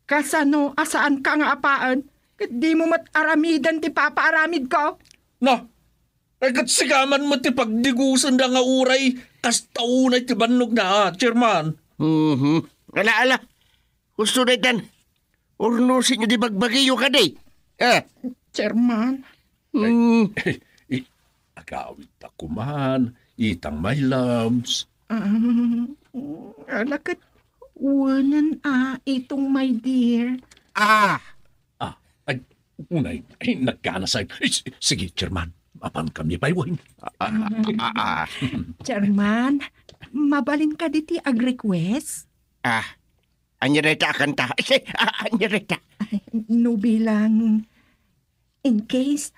Kasano a saanka nga apaen? Ket dimo met aramiden ti papaaramidko? Na, ay, ket sika man met ti pagdigosenda nga uray kasta unay ti bannogna, a, Chairman. Mhm. Ala, ala. Husto daytan. Urnosenyo ti bagbagiyo kadi. Ah. Chairman. Mm. Ay, ay, agawidta koman, Itang my loves. Ah, ala ket wenen a, Itong my dear. Ah. Ah, ay, unay, ay, nagganasay. Ay, s-, sige, Chairman. Apan kami pay wen. Ah, ah, ah, ah. Chairman, mabalin kadi ti agrequest? Ah, ania dayta a kanta? Ah, ania dayta? Ay, no bilang, in case,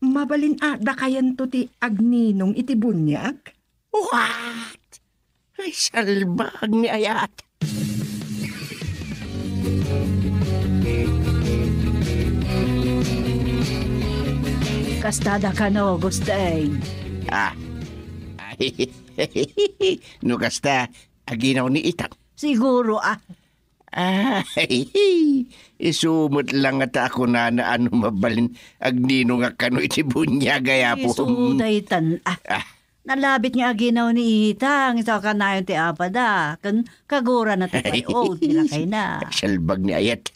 mabalin a dakayanto ti agninong iti buniag? What? Ay, salbag ni ayat. Kastada kano, Gusteng? Ah. Ay, no kasta, aginaw ni Itang. Siguro, ah. Ay, isu met la ngata a kunana a no mabalin agninongak kano iti buniag, ay apo. Isu daytan, ah. Ah. Nalabit nga aginaw ni Itang, isu a kanayon ti apada, ken kagurana ti pay-od, ti lakayna. Salbag ni ayat.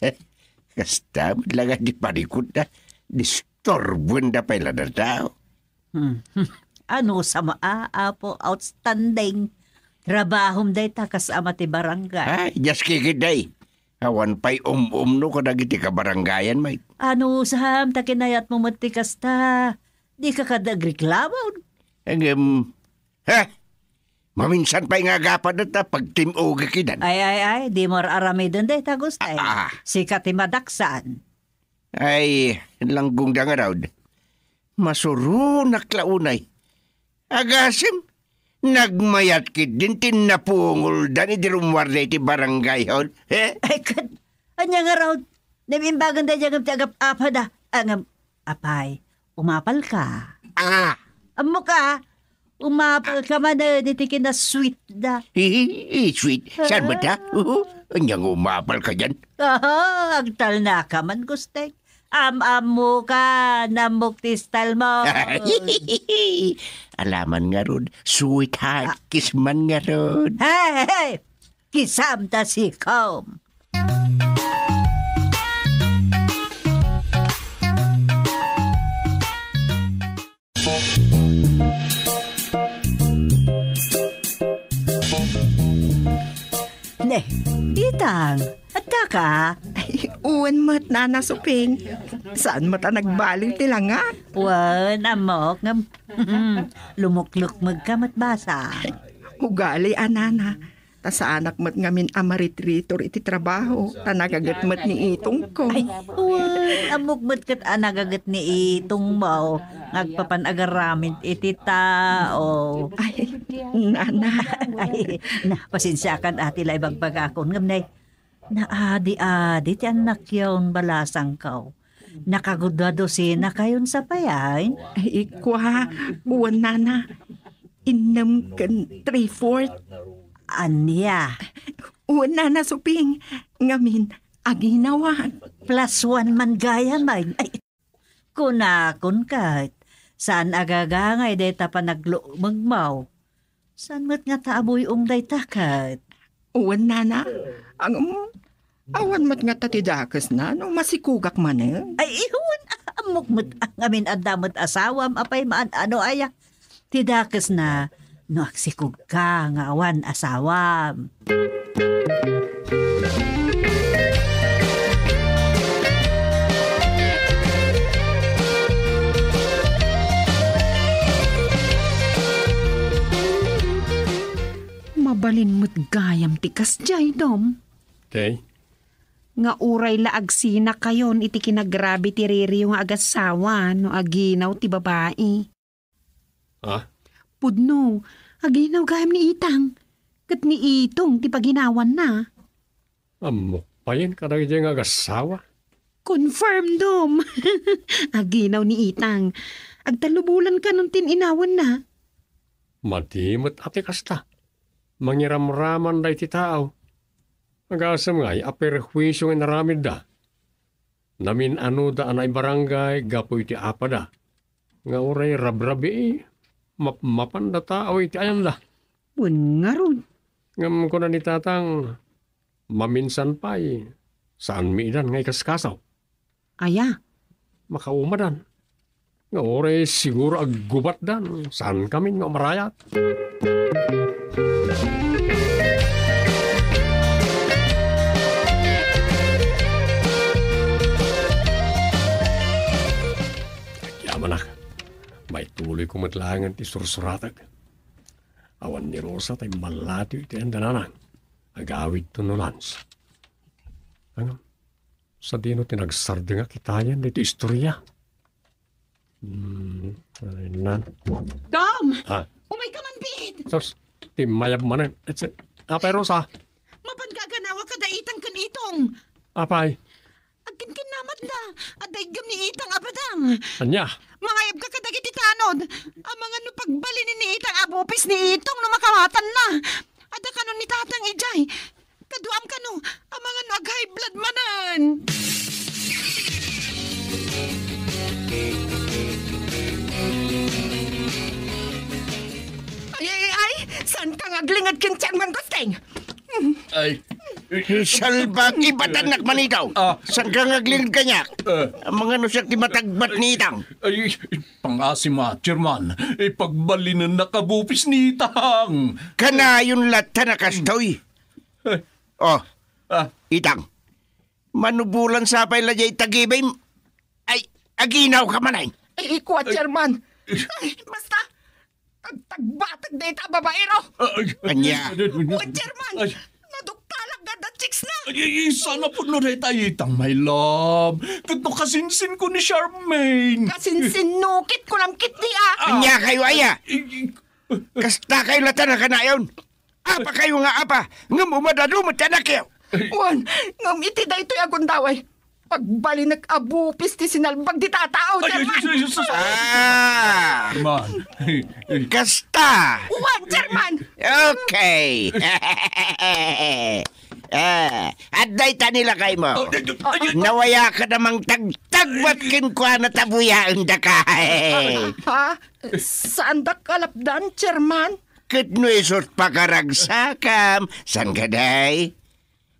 Kasta met la nga di parikutda, disturbuenda pay la dayta. Hmm. Ano sama, a, apo, outstanding. Trabahom dayta kas ama ti barangay. Ay, diak kikidday. Awan pay um-umno kadagiti kabarangayan, Mike. Anusam ta kinayatmo met ti kasta? Dika kad agreklamo? Ngem, ha? Maminsan pay nga agapatda ta pagtim-ogak idan. Ay, ay, ay, dimo ar-aramiden dayta, Gustay. Ah, ah. Sika ti madaksan. Ay, langkongda ngarud. Masuronak la unay. Agasem, nagmayat ketdin ti napungoldan idi rummuarda iti barangay hall. Eh? Ay, ket, ania ngarud? Naimbaganda diay ngem ti agap-apada. Ah, ngem, apay, umapalka? Ah. Ammok a, umapalka manen iti kinasweetda. Hi, hi, hi, sweet. Saan met a? Ah. Uhu, ania nga umapalka diay? Aha, agtalnaka man, Gusteng. Am-ammokan, ammok ti style mo. Alaman ngarud, sweetheart, ah, kiss man ngarud. Hey, hey, hey! Kisam ta sikom. Ne, Itang, adda ka? Ay, wen met, Nana Suping. Saan met a nagbaliw ti langak? Wen, ammok ngem, lumuklukmegka met basa. Ugali a, Nana. Ta saanak met ngamin a maritritur iti trabaho, ta nagaget met ni itongko. Ay, wen, ammok met ket a nagaget ni itongmo nga agpapan agaramid iti tao. Ay, Nana. Ay, na, pasensiakan a ti la ibagbagakon, ngem nay, naadi-adi ti annakyon, balasangko. Nakagudua dosenakayon sa pay, ay? Ay, kua, wen, Nana. Innem ken three-fourth. Ania? Wen, Nana Suping, ngamin, aginawan. Plus one man gayam, ay. Ay, kunakon ket, saan a gagangay dayta panaglukmegmo. Saan met ngata a buy-ong dayta ket? Wen, Nana. Ang, um, awan met ngata ti dakesna no masikogak manen. Ay, iwan, ammok met, ah, ngamin adda met asawam, apay maan-ano aya. Ti dakesna, no agsikogka nga awan asawam. Mabalin met gayam ti kasdiay, Dom. Kay? Nga uray la agsinakayon iti kinagrabe ti ririyo nga agassawa no aginaw ti babai. Ah? Pudno, aginaw gayam ni Itang, ket ni Itong ti paginawanna. Ammok payen kadagiti nga agassawa. Confirm, Dom. Aginaw ni Itang. Agtallubolan kanon ti inawanna. Madi met a ti kasta. Mangiramraman daydi tao. Agasem ngay a perhuisio nga inaramidda. Namin-anoda a naibarangay gapu iti apada. Nga uray rabrabii, mapmapanda tao iti ayanda. Wen ngarud. Ngem kuna ni Tatang, maminsan pay, saanmi idan nga ikaskasaw. Aya? Makaumadan. Nga uray siguro aggubatdan, saan kamin nga umarayat. Agyamanak, maituloyko met laengen ti sursuratek. Awan ni Rosa tay mallatiw iti enda nanang. Agawidto no Lance. Ano? Sadino ti nagsardengak itayen daytoy istoria? Hmm, ay, nan. Dom! Ah. Umayka man, biit! Sus, ti mayab manen. It's, apay, Rosa? Mapan nga aganawa kada Itang ken Itong. Apay? Agkinkinnamatda. Adda igem ni Itang a badang. Ania? Mangayabka kadagiti tanod. Amangan no pagbalini ni Itang a bupis ni Itong no makawatanna. Adda kanon ni Tatang idiay. Kaduam kano, amangan no ag-high blood manen. Ay, ay, ay, ay, saanka nga aglinged ken Chairman Gusting? Ay, Salbag, ibatannak man itaw. Ah. Saan ka nga aglinged kaniak? Ah. Amangan no siak ti matagbat ni Itang. Ay, pangaasim, Chairman. Ipagbalinennak a bupis ni Itang. Kanayon latta a kastoy. Ay. Oh, Ah. Itang. Manubolan sa pay la diay tagibim. Ay, aginaw ka man ay. Ay, ikua, Ay. Chairman. Ay, basta, tagtagbatag dayta a babaero. Ay, Ania? Wan, Chairman. Ay. Naduktalak nga da chicks na. Ay, ay, ay, sana pudno dayta, Itang, my love. Ket no kasinsin ko ni Charmaine. Kasinsin no, ket kunam ket di, ah. Ah. Ania kayo, aya? Ay, ay. Kasta kayo latta a kanayon. Apa kayo nga apa, ngem umadado met ti anakyo. Wan, ngem iti daytoy a gundaway, pagbalinek a bupis ti sinalbag ti tatao, Ay, ay, Chairman. Ay, ay, ay, ay. Ah. Chairman. Kasta. Wan, Chairman. Okay. Ah, adda ita ni lakaymo. Oh, ay, ay, ay. Nawaya ka namang tagtagbat kenkuana ta buyaendaka. Ha? Saandak kalapdan, Chairman? Ket no isu ti pakaragsakam, saan ka, day?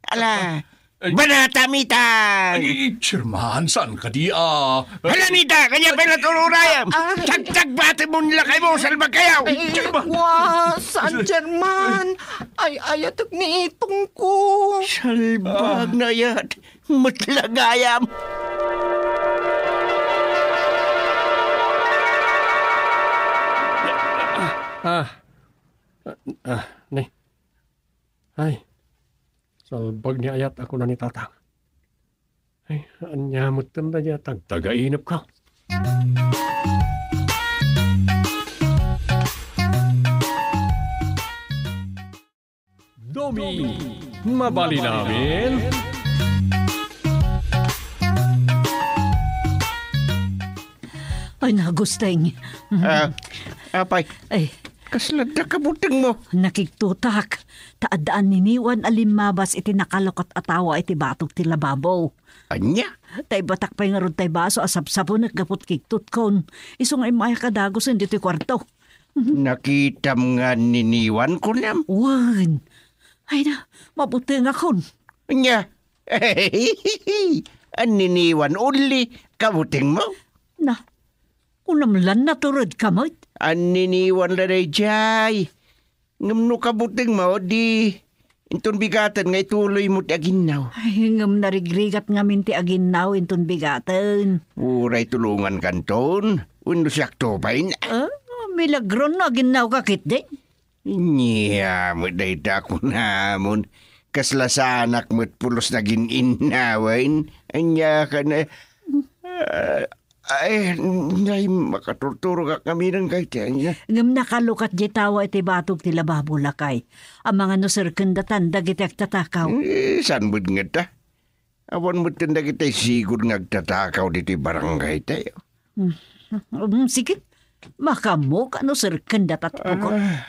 Ala, Ay. Banatam, Itang! Ay, Chairman, saan ka di, ah? Hala, Itang, kanya pala tururayam! Ah. Tagtagbatem mo nila kayo, salbag kayo! Ay, Chairman. Wa, saan, Chairman? Ay, ayatek ni itong ko. Salbag Ah. na yan. Matlagayam. Ah. Ah, ah, ne. Ay. Salbag ni ayat ako na ni Tatang. Ay, ania met ten da niya tagtagainep ka. Domi, mabalin amin. Ay, nagusteng. Ah, apay, Ay. Kasla da kabutengmo? Nakigtotak, ta addaan ni Niwan a limmabas iti nakalukat a tawa iti batog ti lababo. Ania? Ta ibatak pay ngarud tay baso a sapsaponek gapu ti kigtotkon. Isu nga immayak a dagusen ditoy kuarto. Nakitam nga ni Niwan, kunam? Wen. Ay na, mabutengakon. Ania? An ni Niwan uli, kabutengmo? Na, kunam lan naturedka met? An ni Niwan la daydiay. Ngem no kabutengmo, di inton bigaten nga ituloymo ti aginnaw. Ay, ngem narigrigat ngamin ti aginnaw inton bigaten. Uray tulongankanton, wenno siakto pay. Ah, milagro no aginnawka ketdi. Ania met dayta kunamon, kasla saanak met pulos nagin-innawen. Ania ka na, ah, Ay, nay, makaturturogak ngamin dayta, ania? Ngem nakalukat diay tawa iti batog ti lababo, lakay. Amangan no serkendatan dagiti agtatakaw. Eh, saan met ngata? Awan met ten dagiti sigud nga agtatakaw ditoy barangay tayo. Hmm. Hmm, sige. Makaammoka no serkendata ti pugot. Ah,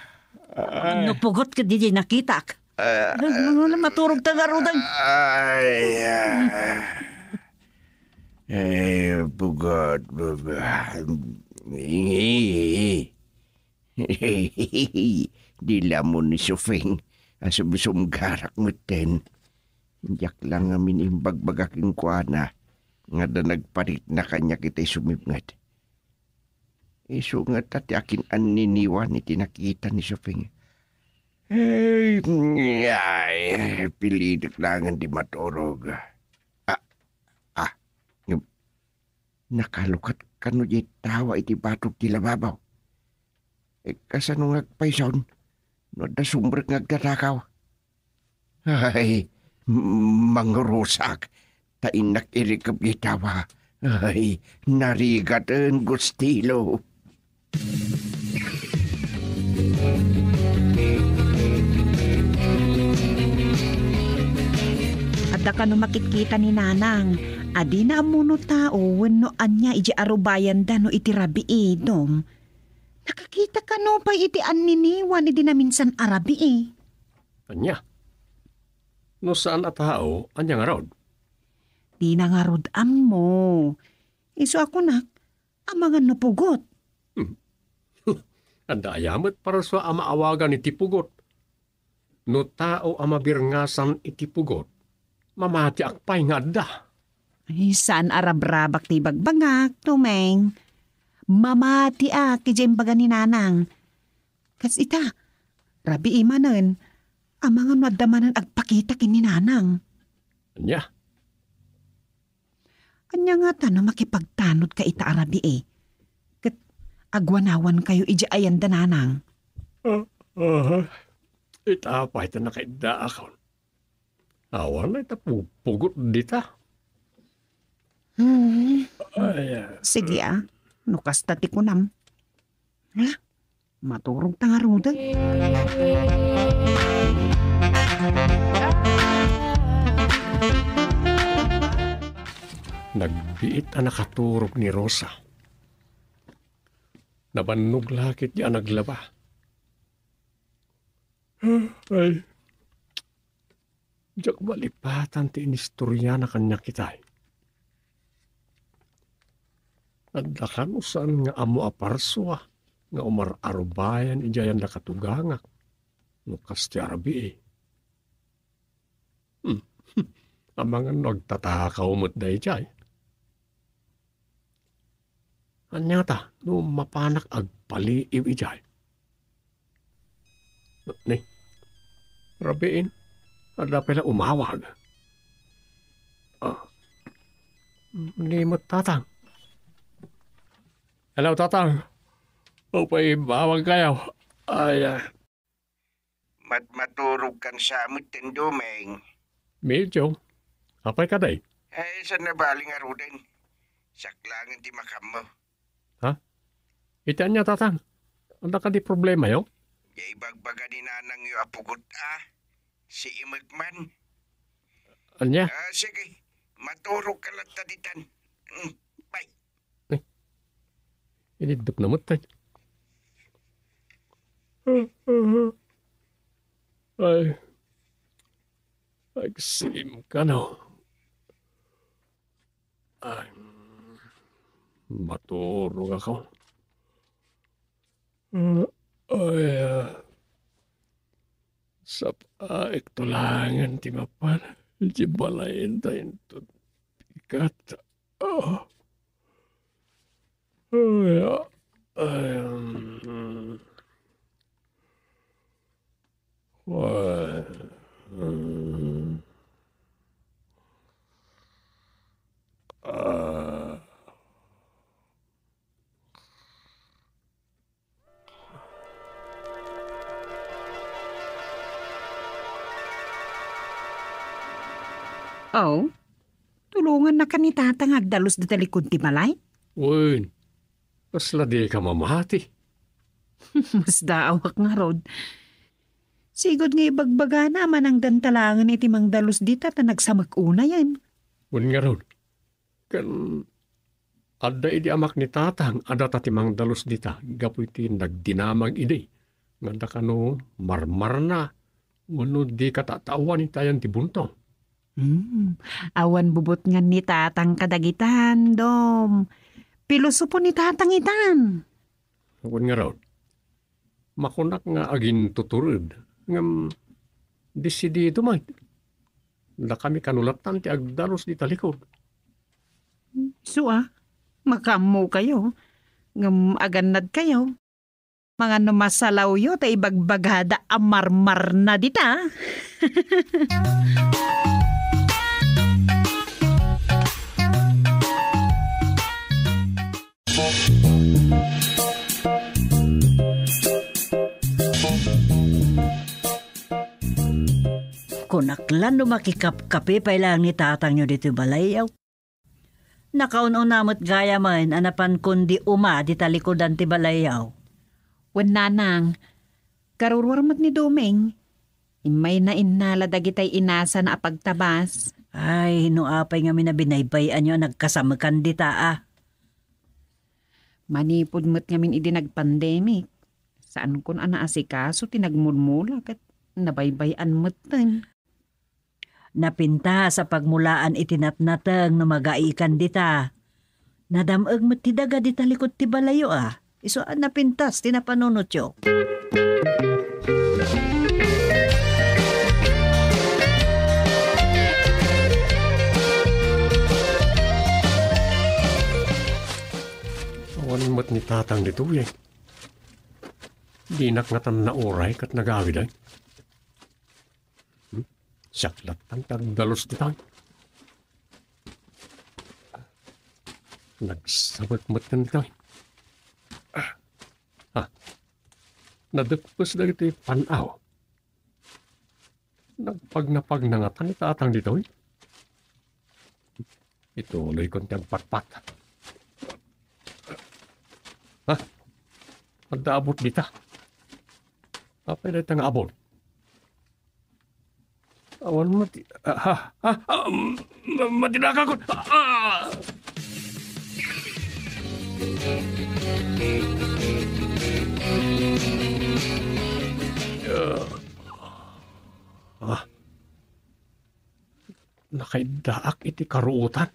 ah. No pugot ketdi diay nakitak. Ah. Ay, ano na, maturog ta ngaruden. Ay, ah. Eh, pugot, baba. Di lamon ni Sufing a sumsumgarak metten. Diak la ngamin imbagbaga kenkuana nga adda nagparitna kaniak iti sumipnget. Isu ngata ti akin-anniniwan iti nakita ni Sufing. Ay, ay, pilitek laengen ti maturog. Ah, ah, ngem, nakalukat kano diay tawa iti batog ti lababaw? Eh, kasano nga agpayson no adda sumrek nga agtatakaw? Ay, m-, mangurusak, ta innak irikep itawa. Ay, narigaten, Gustilo. Adda kano makitkita ni Nanang, a dina ammo no tao wenno ania idiay arubayanda no iti rabii, Dom. Nakakita kano pay iti anniniwan idi naminsan a rabii? Ania? No saan a tao, ania ngarud? Dina ngarud ammo. Isu a kunak, amangan no pugot. Hmm. Adda aya met parasua a maawagan iti pugot? No tao a mabirngasan iti pugot, mamatiak pay nga adda. Ay, saan a rabrabak ti ibagbagak, Domeng. Mamatiak iti imbaga ni Nanang. Kas ita, rabii manen, amangan no adda manen agpakita ken ni Nanang. Ania? Ania ngata no makipagtanodka ita a rabii, ket agwanawankayo idiay ayan da Nanang? Ah, aha. Ita pay ta nakaiddaakon. Awan ita pupugotda ita. Hmm. Ay, ah. Sige, ah. No kasta ti kunam. Hala, maturogta ngaruden. Nagbiit a nakaturog ni Rosa. Nabannog la ketdi a naglaba. Ay. Diak malipatan ti inistoriana kaniak itay. Adda kano saan nga ammo a parsua nga umar-arubayan idiay ayan da katugangak no kas ti a rabii. Hmm. Amangan no agtatakaw met daydiay. Ania ngata no mapanak agpaliiw idiay? Ni, rabiin, adda pay la umawag. Ah. Ni met Tatang. Hello, Tatang. Apay imbawagkayo? Ay, ah. Mat-, maturogkan sa met, Domeng. Medyo. Apay kadi? Ay, saan a bali ngaruden? Saklangen ti makammo. Ha? Iti ania, Tatang? Adda kadi problemayo? Diay ibagbaga ni Nanangyo a pugot a, si Imekman. Ania? Ah, sige. Maturogka latta ditan. Mm, bye. Eh, iniddupna met, tay. Ay. Agsim kano. Ay, maturog ako. Ah, ay, ah. Sap-, ah, iktulangan ti mapan. Iti balay ta inton pikat. Ah. Ay, ah. Ay, um, Well, mm. Ah. Oh, tulongannaka ni Tata nga agdalus dita likod ti balay? Wen, kasla dika mamati. Masdaawak ngarud. Sigud nga ibagbagana a manangdan ta laengen iti mangdalus dita ta nagsamek unayen. Wen ngarud, ken adda idi amak ni Tatang a data ti mangdalus dita gapu iti nagdinamag idi nga adda kano marmarna wenno dika tataoan iti ayan ti buntong. Hmm, awan bubutngan ni Tatang kadagitan, Dom. Pilosopo ni Tatang itan. Wen ngarud, makunak nga agintutured, ngem desidido met. Dakami kano lattan ti agdalus dita likod. Isu a, makaammokayo, ngem agannadkayo. Mangan no masalawyo ta ibagbagada a marmarna dita. Kunak la no makikapkapi pay laeng ni tatangyo ditoy balayyo. Nakaun-una met gayamen a napankon di uma dita likudan ti balayyo. Wen nanang, karuruar met ni Doming. Immayna innala dagitay inasana a pagtabas. Ay, no apay ngamin a binaybay-anyo a nagkasamekan dita a. Manipud met ngamin idi nagpandemic, saankon a naasikaso ti nagmulmula ket nabaybay-an metten. Napintas a pagmulaan iti natnateng no magaikan dita. Nadam-eg met ti daga dita likod ti balayyo a. Isu a napintas ti napanunotyo. Tatang ditoy, eh. Dinak ngatan nauray ket nagawid, eh. Hmm? Siak latta ti agdalus ditoy. Nagsabek met kan ditoy. Ah. Nadekpes dagiti pan-aw. Nagpagnapagna ngatan ni Tatang ditoy. Ituloykon ti agpatpat. Ha? Adda abut dita. Apay dayta nga abut? Awan mati-, ah, ha? Ah, ah, ma-, matinakakon. Ah! Ah. Nakaiddaak iti karuotan.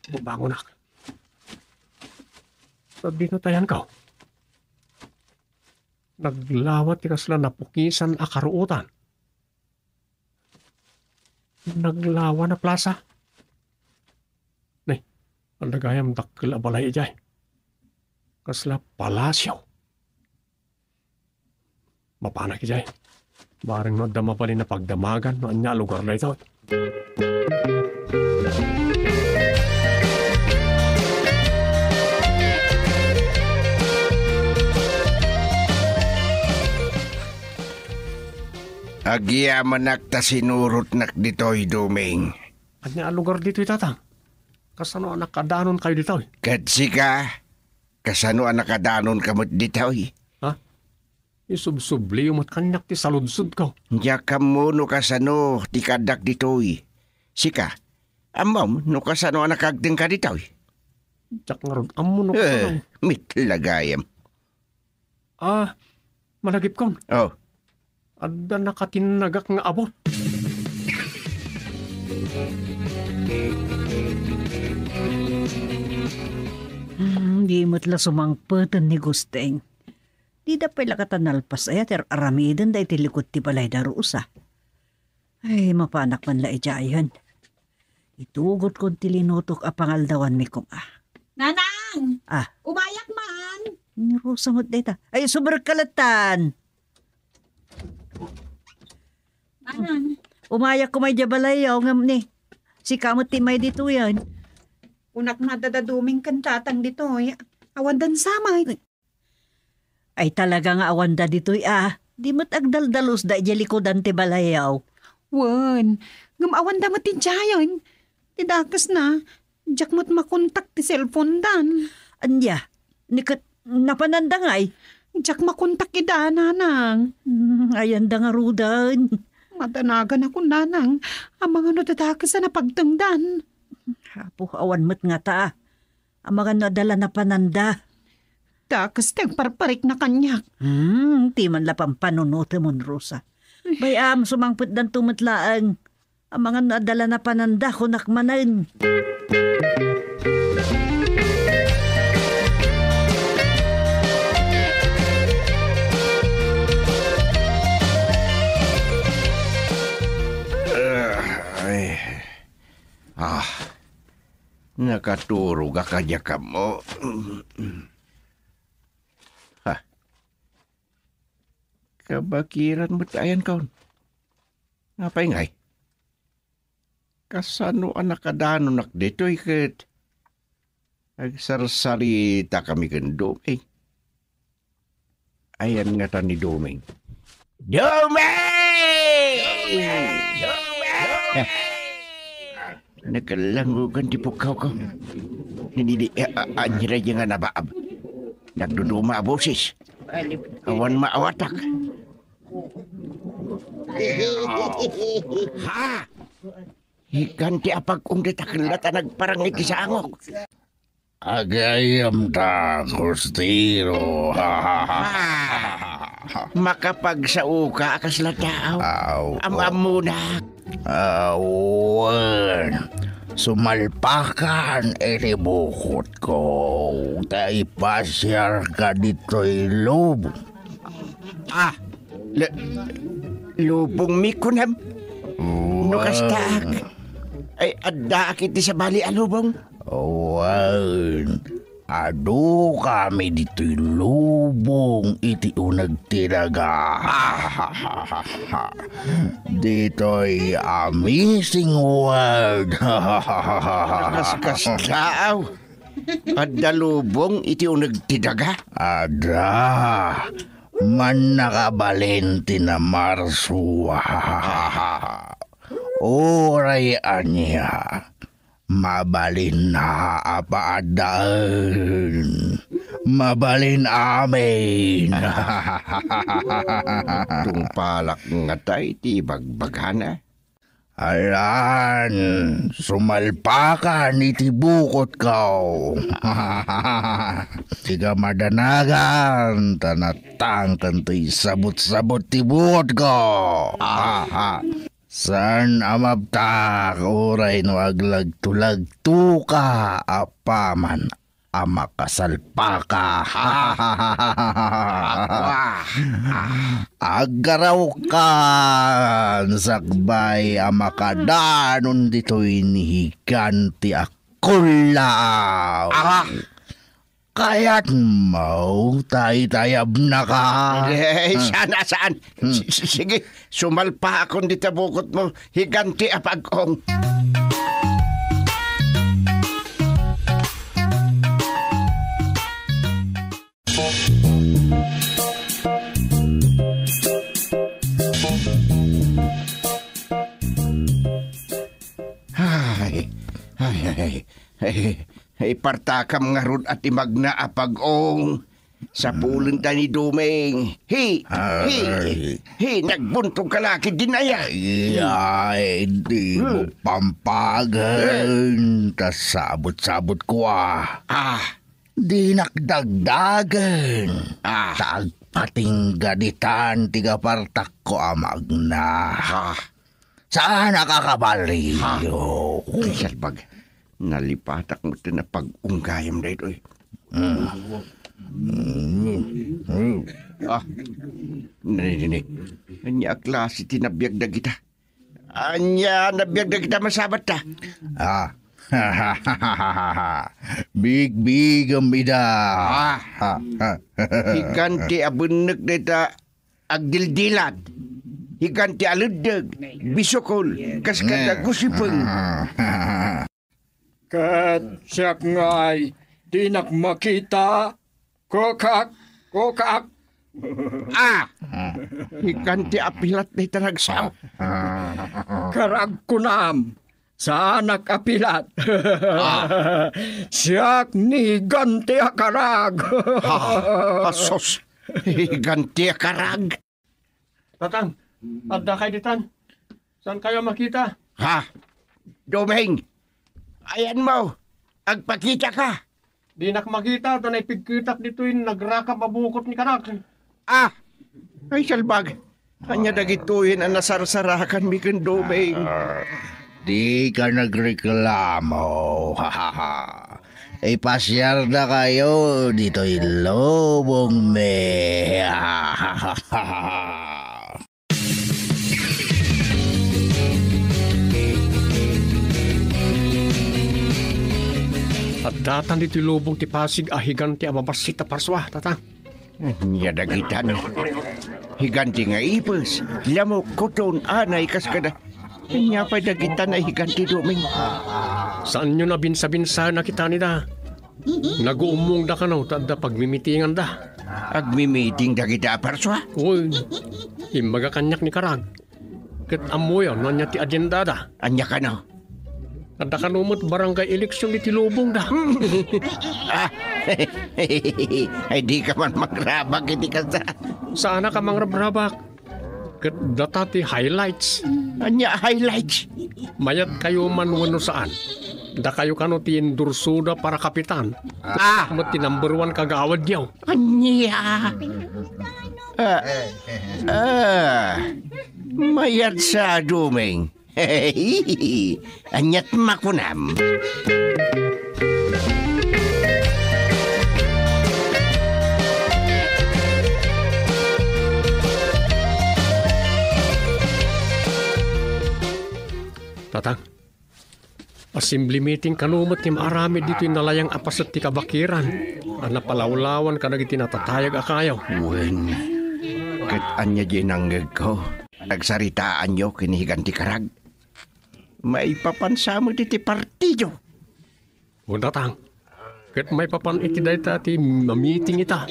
Bubangonak. Sadino ti ayanko? Naglawa ti kasla napukisan a karuotan. Naglawa a plasa. Ne, adda gayam dakkel a balay idiay. Kasla palasio. Mapanak idiay. Bareng no adda mabalin a pagdamagan no ania a lugar daytoy. Agyamanak ta sinurotnak ditoy, Doming. Ania a lugar ditoy, Tatang? Kasano a nakadanonkayo ditoy? Ket sika, kasano a nakadanonka met ditoy? Ha? Isubsubliyo met kaniak ti saludsodko. Diak ammo no kasano ti kaaddak ditoy. Sika, ammom no kasano a nakaagtengka ditoy? Diak ngarud ammo no kasano. Eh, met la gayam. Ah, managipkon. Oh. Adda nakatinnagak nga abut. Hmm, di met la sumangpeten ni Gusteng. Dida pay la kata nalpas aya ti ar-aramidenda iti likud ti balay da Rosa. Ay, mapanak man la idiayen. Itugotkon ti linutok a pangaldawanmi koma. Nanang! Ah. Umayak man! Ni Rosa met dayta. Ay, subrekka lattan. Nanang. Umayak koma idiay balay, aw, ngem ni. Sika met ti immay ditoyen. Kunak nga adda da Doming ken Tatang ditoy. Awan dan samay. Ay, talaga nga awanda ditoy a. Di met agdaldalusda idiay likudan ti balayaw. Wen, ngem awanda met idiayen. Ti dakesna, diak met makontak ti cellphone dan. Ania? Ni ket napananda ngay? Diak makontak ida, nanang. Hmm, ayanda ngaruden. Madanaganakon, nanang. Amangan no dadakes a napagtengdan. Apo, awan met ngata. Amangan no adda la napananda. Dakes ti agparparikna kaniak. Hmm, ti man la pampanunotemon, Rosa. Bay-am, sumangpetdanto met laeng. Amangan no adda la napananda, kunak manen. Ah, ay. Ah. Nakaturog a kaniak ammo. Ha? Kabakiran met ayan kaon. Apay ngay? Kasano a nakadanonak ditoy ket agsarsaritakami ken Doming? Ayan ngata ni Doming. Doming! Doming! Eh, nagkalangugan ti pukkawko. Nini-, a-, a-, ania dayta nga nabaab? Nagduduma a boses. Awan maawatak. Ha? Ikan ti apag-ong dita ket la ta nagparang iti sangok. Agayam ta, Kostiro. Makapagsaoka a kasla tao. Aw, am-ammonak. Awan. Sumalpakan iti bukotko. Ta ipasiarka ditoy lubong. Ah, lu-, lubongmi kunam? No kastaak, ay, addaak iti sabali a lubong. Wen, adu kami ditoy lubong iti uneg ti daga. Ditoy amazing world. Kaskasdaaw. Adda lubong iti uneg ti daga? Adda. Mannakabalin ti namarsua. Uray ania, mabalinna a paaddaen. Mabalin amin. Tungpalak ngata iti ibagbagana. Alan, sumalpakan iti bukotko. Ti kamadanagan, ta natangken ti sabot-sabot ti bukotko. Saan a mabtak, uray no aglagtulagtoka apaman a makasalpaka. Aggarawkan sakbay a makadanon ditoy ni Higante a kullaaw. Ah! Kayatmo, taytayabnaka? Eh, saan, saan? Hmm. S-, s-, sige, sumalpakon dita bukotmo, Higante a pag-ong. Ay, ay, ay, ay, ay, ipartakam ngarud a ti magna a pag-ong. Sapulenta ni Doming. Hi, hi, Ay. hi, nagbuntog ka la ket dinaya. Ay, di mo Hmm. pampagen. Ta sabot-sabot ko, ah. Ah. Dinak dagdagen. Ah. Ta agpatingga ditan ti gapartakko a magna. Ah. Saan a kakabaliw? Ha? Ay, salbag. Nalipatak met ti napag-unggayam daytoy. Mm. Mm. Ah. Nini, nini. Ania a klase ti nabiag dagita? Ania nabiag dagita masabatta? Ah. Bigbigam ida. Ah. Higante a bennek dayta agdildilat. Higante a leddeg, bisukol, kas kadagusipeng. Ket siak ngay, dinak makita, kokak, kokak. Ah! Higante a pilat dayta nagsao. Karag kunam, saanak a pilat. Ah. Siak ni Higante a Karag. Ah, asos. Higante a Karag. Tatang, adda kay ditan? Saan kayo makita? Ha? Doming! Ayan mo! Agpakita ka! Dinak makita, ta naipigketak ditoy nagrakap a bukot ni Karag. Ah! Ay, salbag! Ania dagitoyen a nasarsarakanmi ken Doming? Ah, di ka nagreklamo. Ipasiarda kayo ditoy lubongmi. Addatan ditoy lubong ti Pasig a higante a mabassit a parsua, Tatang. Ania dagitan? Higante nga ipis, lamok, kuton, anay, kas kada. Ania pay dagitan a higante, Doming? Saanyo a binsa-binsaen a kitanida. Naguummongda kano ta adda pagmimitinganda. Agmimiting dagita a parsua? Uy, imbaga kaniak ni Karag. Ket ammoyo no ania ti agendada. Ania kano? Adda kano met barangay election iti lubongda. Ah, ay, di ka man mangrabak iti kasta. Saanak a mangrabrabak. Ket data ti highlights. Ania highlights? Mayat kayo man wenno saan, dakayo kano ti endorsoda para kapitan. Ah! Met ti number one kagawad niyo. Ania? Ah, ah, mayat sa dumeng. Aniat makunam? Tatang, Assembly meeting kano met ti maaramid ditoy nalayang a paset ti kabakiran a napalawlawan kadagiti natatayag a kayo. Wen, ket ania diay nangngegko? Nagsaritaanyo ken ni Higanti Karag? Maipapan sa met iti partido. O, Tatang, ket maipapan iti dayta ti mamiting ita.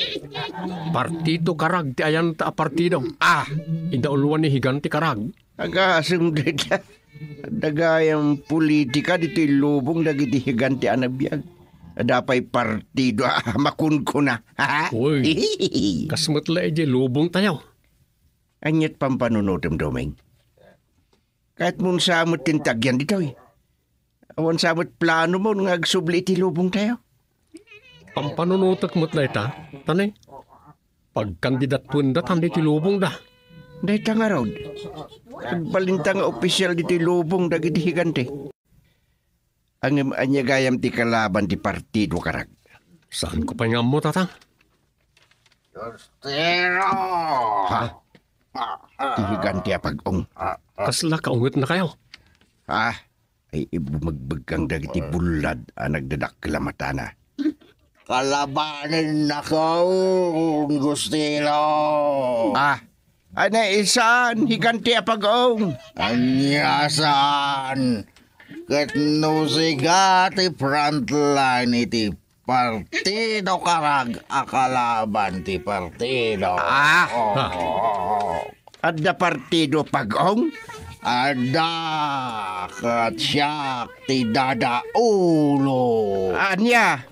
Partido Karag ti ayanta a partido. Ah! Idauloan ni Higanti Karag. Agasem dayta. Adda gayam politika ditoy lubong dagiti Higanti a nabiag. Adda pay partido a makunkuna. Ha? Uy, kas met la idiay lubongtayo. Aniat pampanunotem, Doming? Kayatmon sa met ti agyan ditoy. Awan sa met planomon nga agsubli iti lubongtayo. Pampanunotek met dayta, ta ne, pagkandidatuendatan ditoy lubongda. Dayta ngarud, agbalinta nga opisial ditoy lubong dagiti Higanti. Ngem ania gayam ti kalaban ti partido, Karag? Saanko pay nga ammo, Tatang. Justino! Ha? Ti Higanti a Pag-ong. Kasla kaungetnakayo? Ha? Ay, ibumegbegkang dagiti bullad a nagdadakkel a matana. Kalabanennakon, Justino. Ah, ania, saan, Higanti a Pag-ong? Ania, saan? Ket no sika ti frontline iti Partido Karag a kalaban ti partido. Ah! Oo. Adda partido, Pag-ong? Adda, ket siak ti dadaulo. Ania?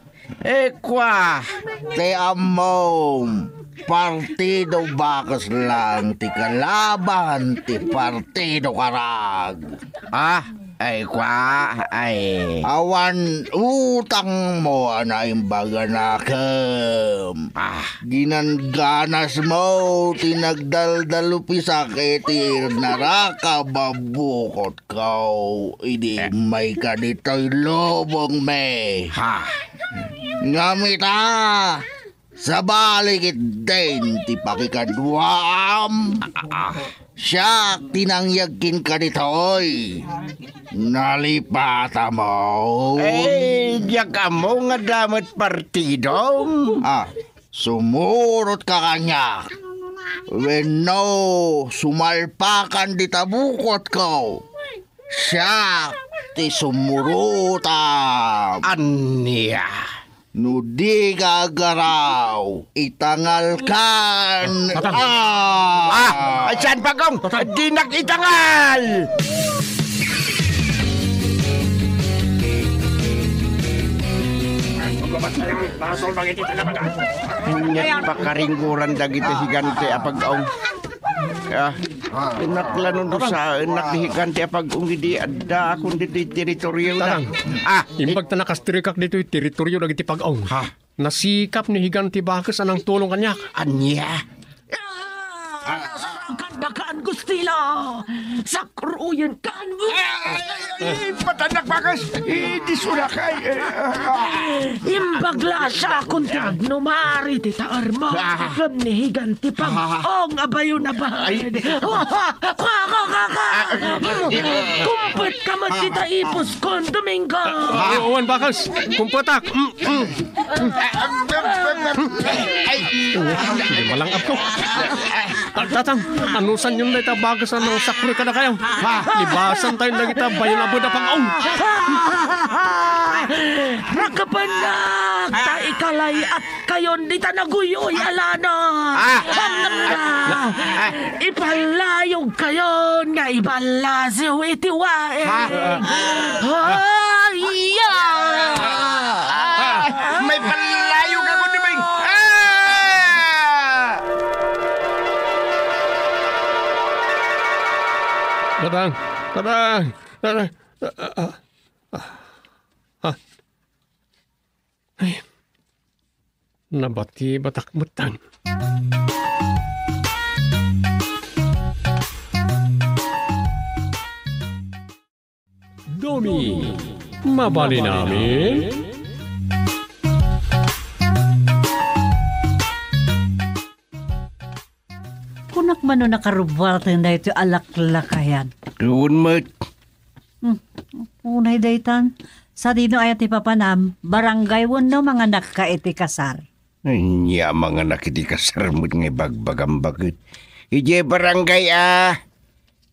Eh, kua? Ti ammom, Partido Bakes lang ti kalaban ti Partido Karag. Ah, ay, kua, ay. Awan utangmo a naimbag a nakem. Ah. Ginanganasmo ti nagdaldalupisak iti narakab a bukotko idi Eh. immayka ditoy lubongmi. Ha? Ngem ita, sabali ketdin ti pakikaduaam. Ah, ah, ah. Siak ti nangyag kenka ditoy. Nalipatamo. Eh, diak ammo nga adda met partidom. Ah, sumurotka kaniak. Wenno, sumalpakan dita bukotko. Siak ti sumurotam. Ania? No dika agaraw, itangalkan. Tatang. Ah! Ah! Ay, saan, Pagong? Tatang. Dinak itangal! Ket pakaringguran dagiti Higanti a Pag-ong. Ah, innak la no dusaennak ti Higanti a Pag-ong idi addaakon ditoy teritoryo na. Tatang. Ah, imbag ta nakastrikak ditoy teritoryo dagiti Pag-ong. Ha? Nasikap ni Higanti Bakes a nangtulong kaniak. Ania? Ah, nasarakan dakan, Gustila! Sakruyen kan! Ay, ay, ay, ay, patanak, Bakes! Idisurak, ay, eh, ah. Imbag la siakon ti agnumari ti taermo. Ah. Ngem ni Higanti Pag-ong a bayo na ba? Ay. Kwa, kwa, kwa, kwa, kwa. Ah, ah, ah. Kumpet ka met dita ipuskon, Domingo. Ah, wen, Bakes. Kumpetak. Mm, mm. Ay, malangap ko. Ah, Tatang, anusanyon dayta Bakes a nangsakruy kadakayo? Ha? Libasan tayo dagita bayo na buda pag-ong. Rakapanak, ta ikalay-at kayon dita naguyoy a lanang. Ah! Hamnamna! Ah! Ipalayog kayon nga iballasiw iti waig. Ha? Ay, ah! Ah! May palayog ako, Dubing! Ah! Tatang! Tatang! Tatang! Ah, ah, ah, ah. Ay, nabatibatak metten. Domi, mabalin amin? Kunak mano nakarubuarten daytoy a laklakayan. Wen met. Hmm. Unay daytan, sadino aya ti papanam, barangay wenno manganakka iti kasar? Ania manganak iti kasar met nga ibagbagam baket? Idiay barangay a.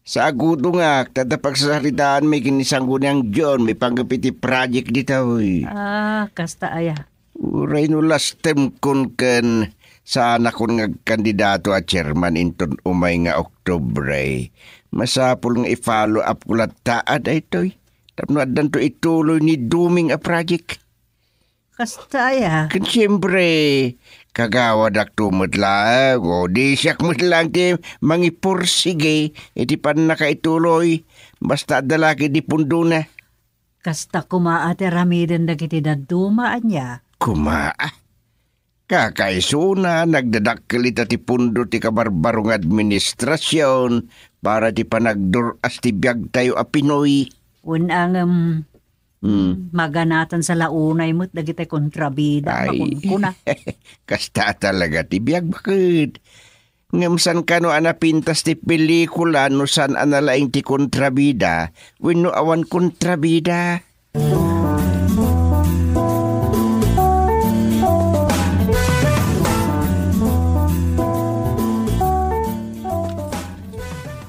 Sa agudongak, ta adda pagsasaritaan mi ken ni Sangguniang John, maipanggep iti project ditoy. Ah, kasta aya. Uray no lastemkon ken saanakon nga agkandidato a chairman inton umay nga Oktubre, masapul nga i-follow up ko latta a daytoy tapno addanto ituloy ni Duming a project. Kasta aya. Ken siempre, kagawadakto met laeng, o di siak met laeng ti mangipursige iti pannakaituloy, basta adda la ketdi pundona. Kasta koma a ti aramiden dagiti dadduma, ania? Koma a. Kakaisuna, nagdadakkel ita ti pundo ti kabarbaro nga administrasion para ti panagdur-as ti biagtayo a Pinoy. Wen a ngem, Hmm. Maganatan sa launay met dagiti kontrabida, Ay. Makunkuna. Kasta talaga ti biag, baket. Ngem saan kano a napintas ti pelikula no saan a nalaing ti kontrabida wenno awan kontrabida?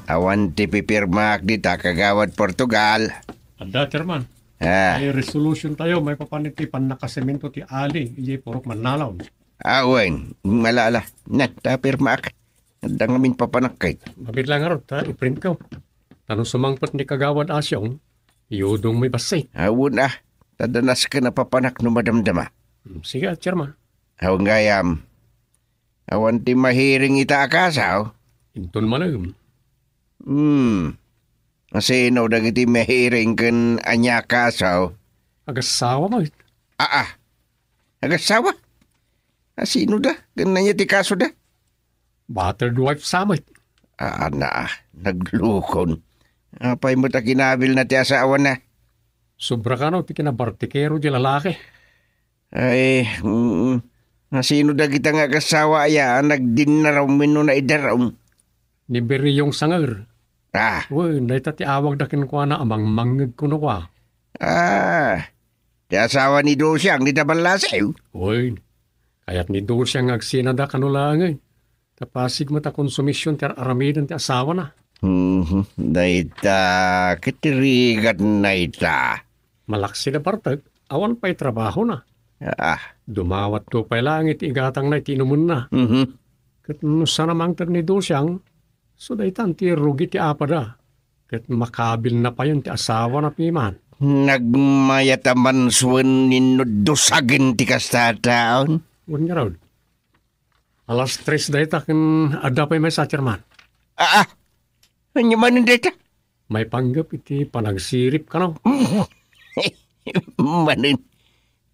Awan ti pipirmaak dita, Kagawad Portugal. Adda, Chairman. Ah. Ay, resolution tayo, maipapan iti pannakasemento ti ali, idiay Purok Manlalaw. Ah, wen. Ala, ala. Na, ta pirmaak. Adda ngamin papanak kayt. Mabiit lang ngarud, ta iprint ko. Ta no sumangpet ni Kagawad Asyong, iyudong mi bassit. Awan, ah. Ta adda nasken a papanak no madamdama. Hmm, sige, Chairman. Awan gayam. Awan ti mahiring ita a kasaw? Inton malem. Hmm. Asino dagiti mahiring ken ania a kasaw? Agasawa met. Aa. Agasawa? Asino da? Ken ania ti kasoda? Battered wife sa met. Aa, naa. Naglukon. Apay met a kinabilna ti asawana? Sobra kano ti kinabartikero ti lalaki. Ay, mm, asino dagita nga agasawa aya a nagdinnarom wenno naidarom? Ni Beriyong Sanger. Ah. Wen, dayta ti awagda kenkuana a mangmangngeg kuno kua. Ah, ti asawa ni Dosiang ni Taballaseo? Wen, kayat ni Dosiang nga agsinada kano laengen. Ta pasig met a konsumision ti ar-aramiden ti asawana. Mhm. Dayta, ket ti rigatna ita. Malaksid a bartek, awan pay trabahona. Ah. Dumawatto pay laeng iti igatangna iti inumenna. Mhm. Ket no saan a mangted ni Dosiang, so daytan ti rugi ti apada. Ket makabilna payen ti asawana piman. Nagmayat a mansuen ni Nuddo Sagen ti kasta a taon. Wen ngarud. Alas tres dayta ken adda pay maysa, Chairman. Aa, ania manen dayta? Maipanggep iti panagsirip kano. Manen,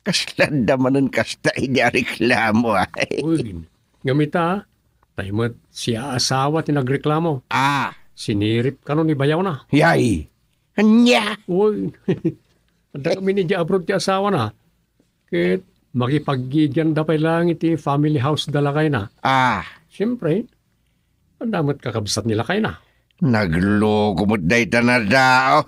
kasla adda manen kasta idi a reklamo, ay. Uy, ngem ita, tay met siaasawa ti nagreklamo. Ah. Sinirip kano ni bayawna. Yay! Ania? Uy, adda ngamin idiay abroad ti asawana. Ket makipaggigianda pay laeng iti family house da lakayna. Ah. Siempre, adda met kakabsat ni lakayna. Nagloko met dayta a tao.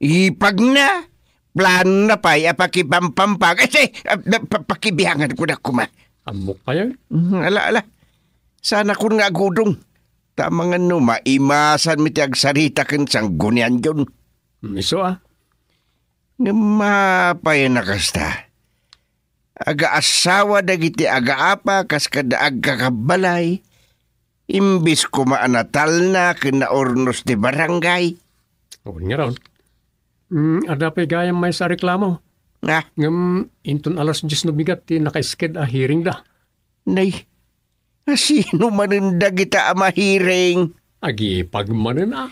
Ipagna, planona pay a pakipampampag. Ay, say, ah, pa-, pakibiangan ko na koma. Ammok pay, eh. Mhm, ala, ala. Saanakon nga agudong. Ta amangan no maimasan mi ti agsarita ken Sanggunian John. Mm, isu a. Ngem apay a kasta? Agaasawa dagiti agaapa kas kada agkakabbalay, imbes koma a natalna ken naurnos ti barangay. Wen ngarud. Mm, adda pay gayam maysa a reklamo. Ah. Ngem inton alas dies no bigat ti naka-sked a hearing da. Nay, asino manen dagita a mahiring? Agipag manen a.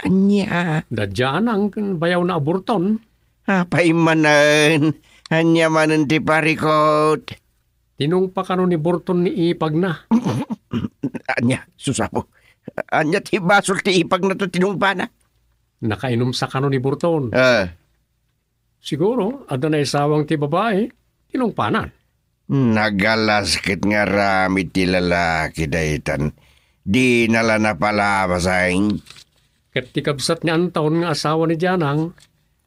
Ania? Da Janang ken bayawna a Burton. Apay manen? Ania manen ti parikot? Tinungpa kano ni Burton ni ipagna. Ania, susapo. Ania ti basol ti ipagna ta tinungpana? Nakainumsa kano ni Burton. Ah. Siguro, adda naisawang ti babai, tinungpanan. Nagalas ket nga aramid ti lalaki daytan. Dina la napalabas, ay. Ket ti kabsat ni Anton nga asawa ni Janang,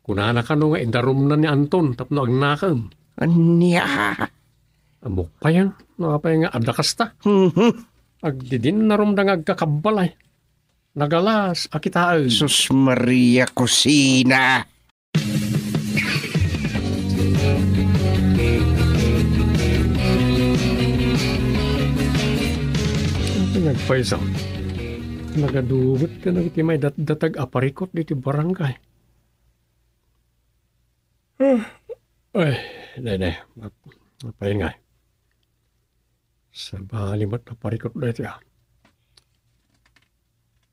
Kunana kano nga idarumna ni Anton tapno agnakem. Ania? Ammok pay no apay nga adda kasta. Mhm. Agdidinna rumda nga agkakabbalay. Nagalas a kitaen. Sus Maria Kusina! Iti nagpayso, nagadubet ken dagiti maidatdatag a parikut diti barangay. Ah, ay, daydi, map-, mapaingay. Sabali met a parikut daytoy, ah.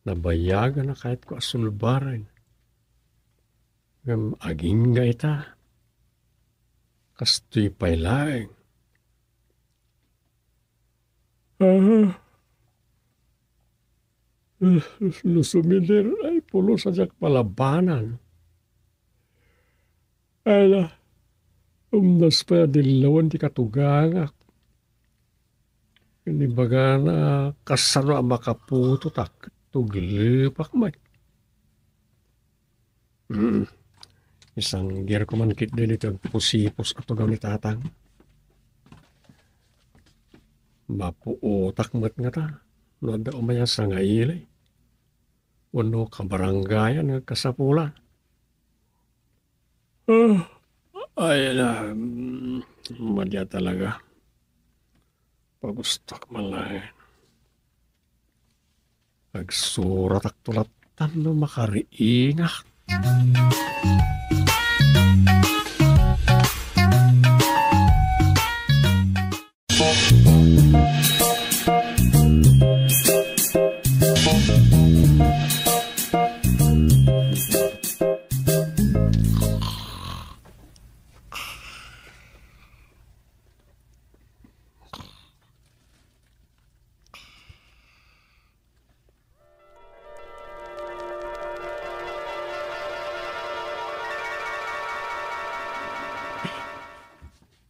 Nabayagan a kayatko a sulbaren. Ngem agingga ita. Kastoy pay laeng. Ah, no sumiliren ay pulos a diak palabanan. Ay na, umdas pay a dillawen ti katugangak. Inibagana kasano a makaputotak, tuglepak met. Mm. Isanggirko man ketdi ditoy agpusipos a tugaw ni Tatang. Mapuotak met ngata no adda umay a sangaili wenno kabarangayan nga agkasapula. Ah, ay na, mm, madi a talaga. Pagustak man laeng. Agsuratakto latta no makariingak.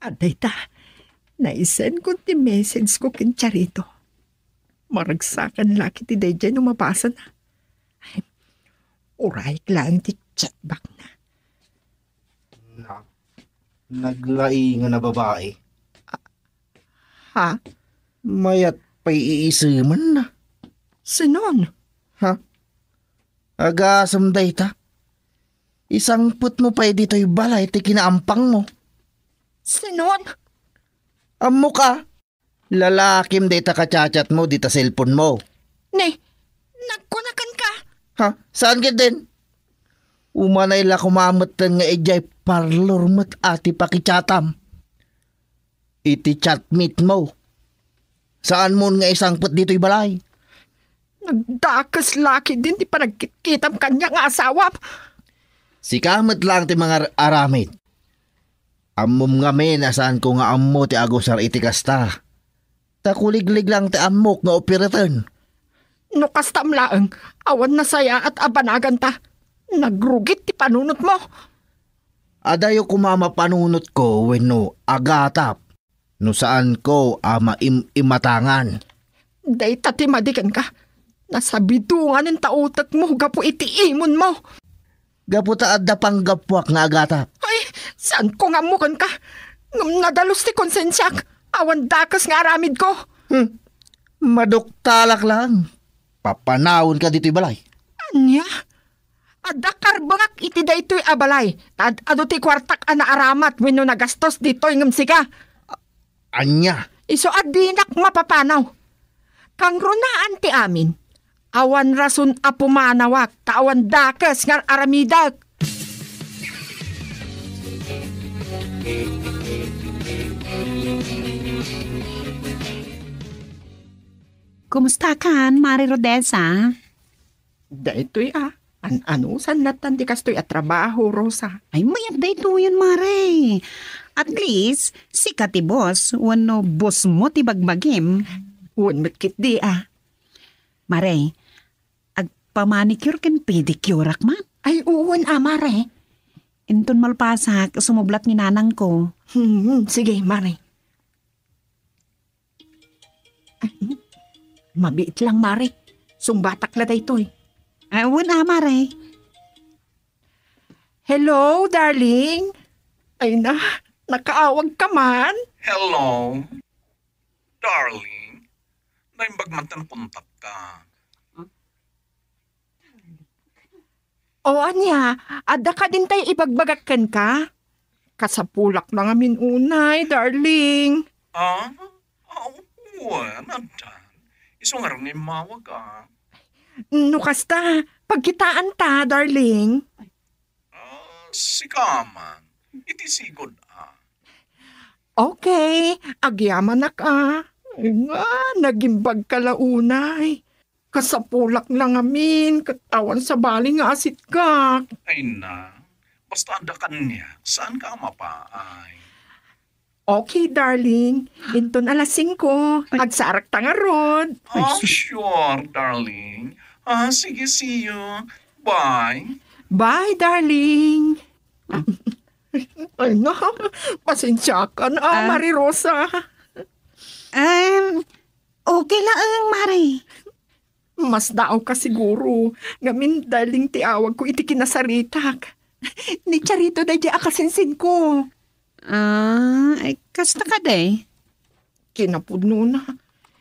Adda ita, naisendko ti message ko ken Charito. Maragsakan la ketdi daydiay no mabasana. Ay, urayek laeng ti chatbox na. Na, naglaing a babae. Ha? Mayat pay iisemenna. Sinon? Ha? Agasem dayta. Isangpetmo pay ditoy balay ti kinaampangmo. Sinon? Ammok a, lalakim dayta kachatchatmo dita cellphonemo. Ne, nagkunakan ka? Ha? Saan ketdin? Umanay la koma metten nga idiay parlor met a ti pakichatam. Iti chatmate mo. Saanmon nga isangpet ditoy balay. Nagdakes la ketdin ti panagkitkitam kaniak nga asawam. Sika met laeng ti mangar-aramid. Ammom ngamin a saanko nga ammo ti agusar iti kasta. Ta kuliglig laeng ti ammok nga upireten. No kastam laeng, awan nasayaat a banaganta. Nagrugit ti panunotmo. Adayo koma mapanunotko wenno agatap no saanko a maim-imatangan. Dayta ti madi kenka. Nasabidonganen ta utekmo gapu iti imonmo. Gapu ta adda panggapuak nga agatap. Ay, saanko nga ammo kenka. Ngem nadalus ti konsensiak. Awan dakes nga aramidko. Hmm. Maduktalak lang. Papanawenka ditoy balay. Ania? Adda karbengak iti daytoy a balay, ta ad-adu ti kuartak a naaramat wenno nagastos ditoy ngem sika. Ania? Isu a dinak mapapanaw. Kangrunaan ti amin. Awan rason a pumanawak, ta awan dakes nga ar-aramidek. Kumusta kan, Mare Rodessa? Daytoy a, an-anusan lattan ti kastoy a trabaho, Rosa. Ay, mayat daytoyen, Mare. At least, sika ti boss, wenno boss mo ti bagbagim. Wen met ketdi a. Mare, agpamanicure ken pedicureak man. Ay, wen a, Mare. Inton malpasak, sumublat ni nanangko. Hmm, sige, Mare. Ay, mabiit lang, Mare. Sungbatak la daytoy. Ay, wen a, Mare. Hello, darling. Ay na, nakaawag ka man? Hello, darling. Naimbag man ta nakontakka. O ania, adda kadin tay ibagbagak kenka? Kasapulak na ngamin unay, darling. Ah? Ah, wen, addan. Isu ngarud nga immawag, ah. No kasta, pagkitaan ta, darling. Ah, sika man. Iti sigud, ah. Okay, agyamanak, ah. Nga, nagimbag ka la unay. Kasapulak la ngamin, ket awan sabali nga asitkak. Ay na, basta adda kaniak, saanka a mapaay. Okay, darling. Inton alas singko, agsarak ta ngarud. Ah, sure, darling. Ah, sige, see you. Bye. Bye, darling. Ay na, pasensya ka na, Ah. Mare Rosa. Um, okay lang, Mare. Mas daaw ka siguro. Ngamin, darling, ti awag ko iti kinasaritak. Ni Charito daydi a kasinsin ko. Ah, ay, kasta kadi? Kinapudno na.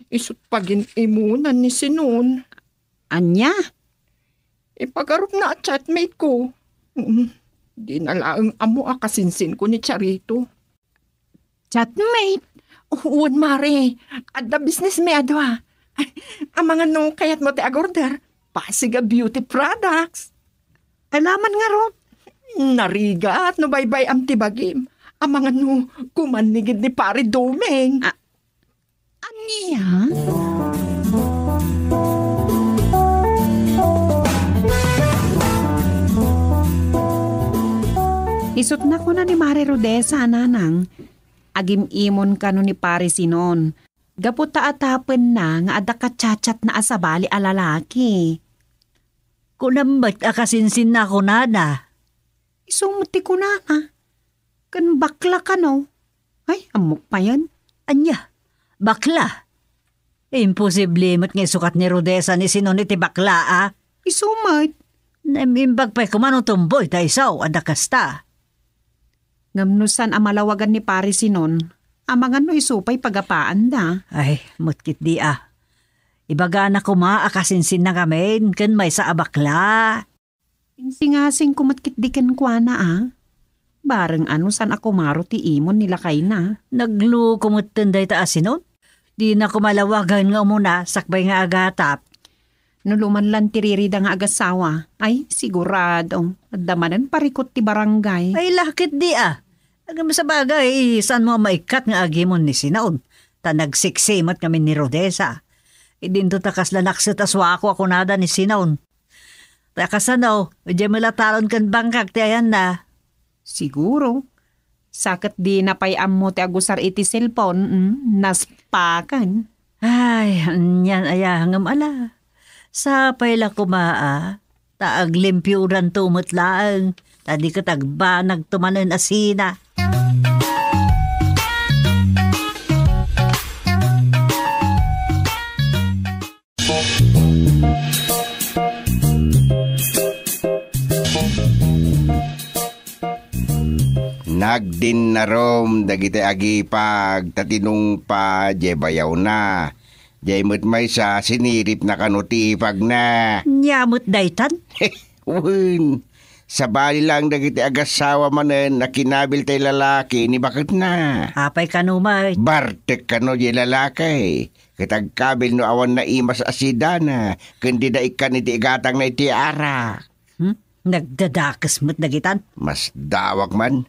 Isut pagin-imunan ni Sinon. Ania? Ipagarupna a chatmate ko. Mm, di na laeng ammo a kasinsin ko ni Charito. Chatmate? Wen, Mare. Adda business mi a dua. Amangan no kayatmo ti agorder. Pasig a beauty products. Alaman ngarud. Narigat no baybay-am ti bagim. Amangan no kumannigid ni Pare Doming. Ah, Ania? Isut na kuna ni Mare Rodesa a nanang, agim-imon kano ni Pare Sinon, gapu ta atapenna nga adda kachatchatna a sabali a lalaki. Kunam met a kasinsinna kunana. Isu met ti kunana. Ken bakla kano? Ay, ammok payen. Ania? Bakla? Imposible met nga isukat ni Rodesa ni Sinon iti bakla, a? Isu met. Naimbag pay koma no tomboy ta isu, adda kasta. Ngem no saan a malawagan ni Pare Sinon, amangan no isu pay pagapaanda. Ay, met ketdi, a. Ibagana koma a kasinsinna ngamin ken maysa a bakla. Insingasingko met ketdi kenkuana, a. Bareng a no saan a kumaro ti imon ni lakayna. Nagloko metten dayta a Sinon. Dina koma lawagan nga umuna sakbay nga agatap. No lumanlan ti ririda nga agasawa, ay, sigurado, adda manen parikut ti barangay. Ay, la ketdi, a. Ngem sabagay, saanmo a maikkat nga agimon ni Sinon? Ta nagsiksi met ngamin ni Rodesa. Idinto ta kasla nakset a suako a kunada ni Sinon. Ta kasano, idiay met la talon ken bangkag ti ayanna? Siguro. Sa ket dina pay ammo ti agusar iti cellphone, mm, naspakan. Ay, anian aya ngem ala. Sapay la koma, a, ta aglimpiodanto met laeng, ta di ket agbanagto manen a sina. Nagdinnarom dagiti agipag ta tinungpa diay bayawna. Diay met maysa, siniripna kano ti ipagna. Nia met daytan? Wen, sabali laeng dagiti agasawa manen a kinabil tay lalaki ni baketna. Apay kano met? Bartek kano diay lalaki. Ket agkabil no awan naimas a sidana, ken dida ikkan iti igatangna iti arak. Hmm? Nagdadakes met dagitan? Masdawak man.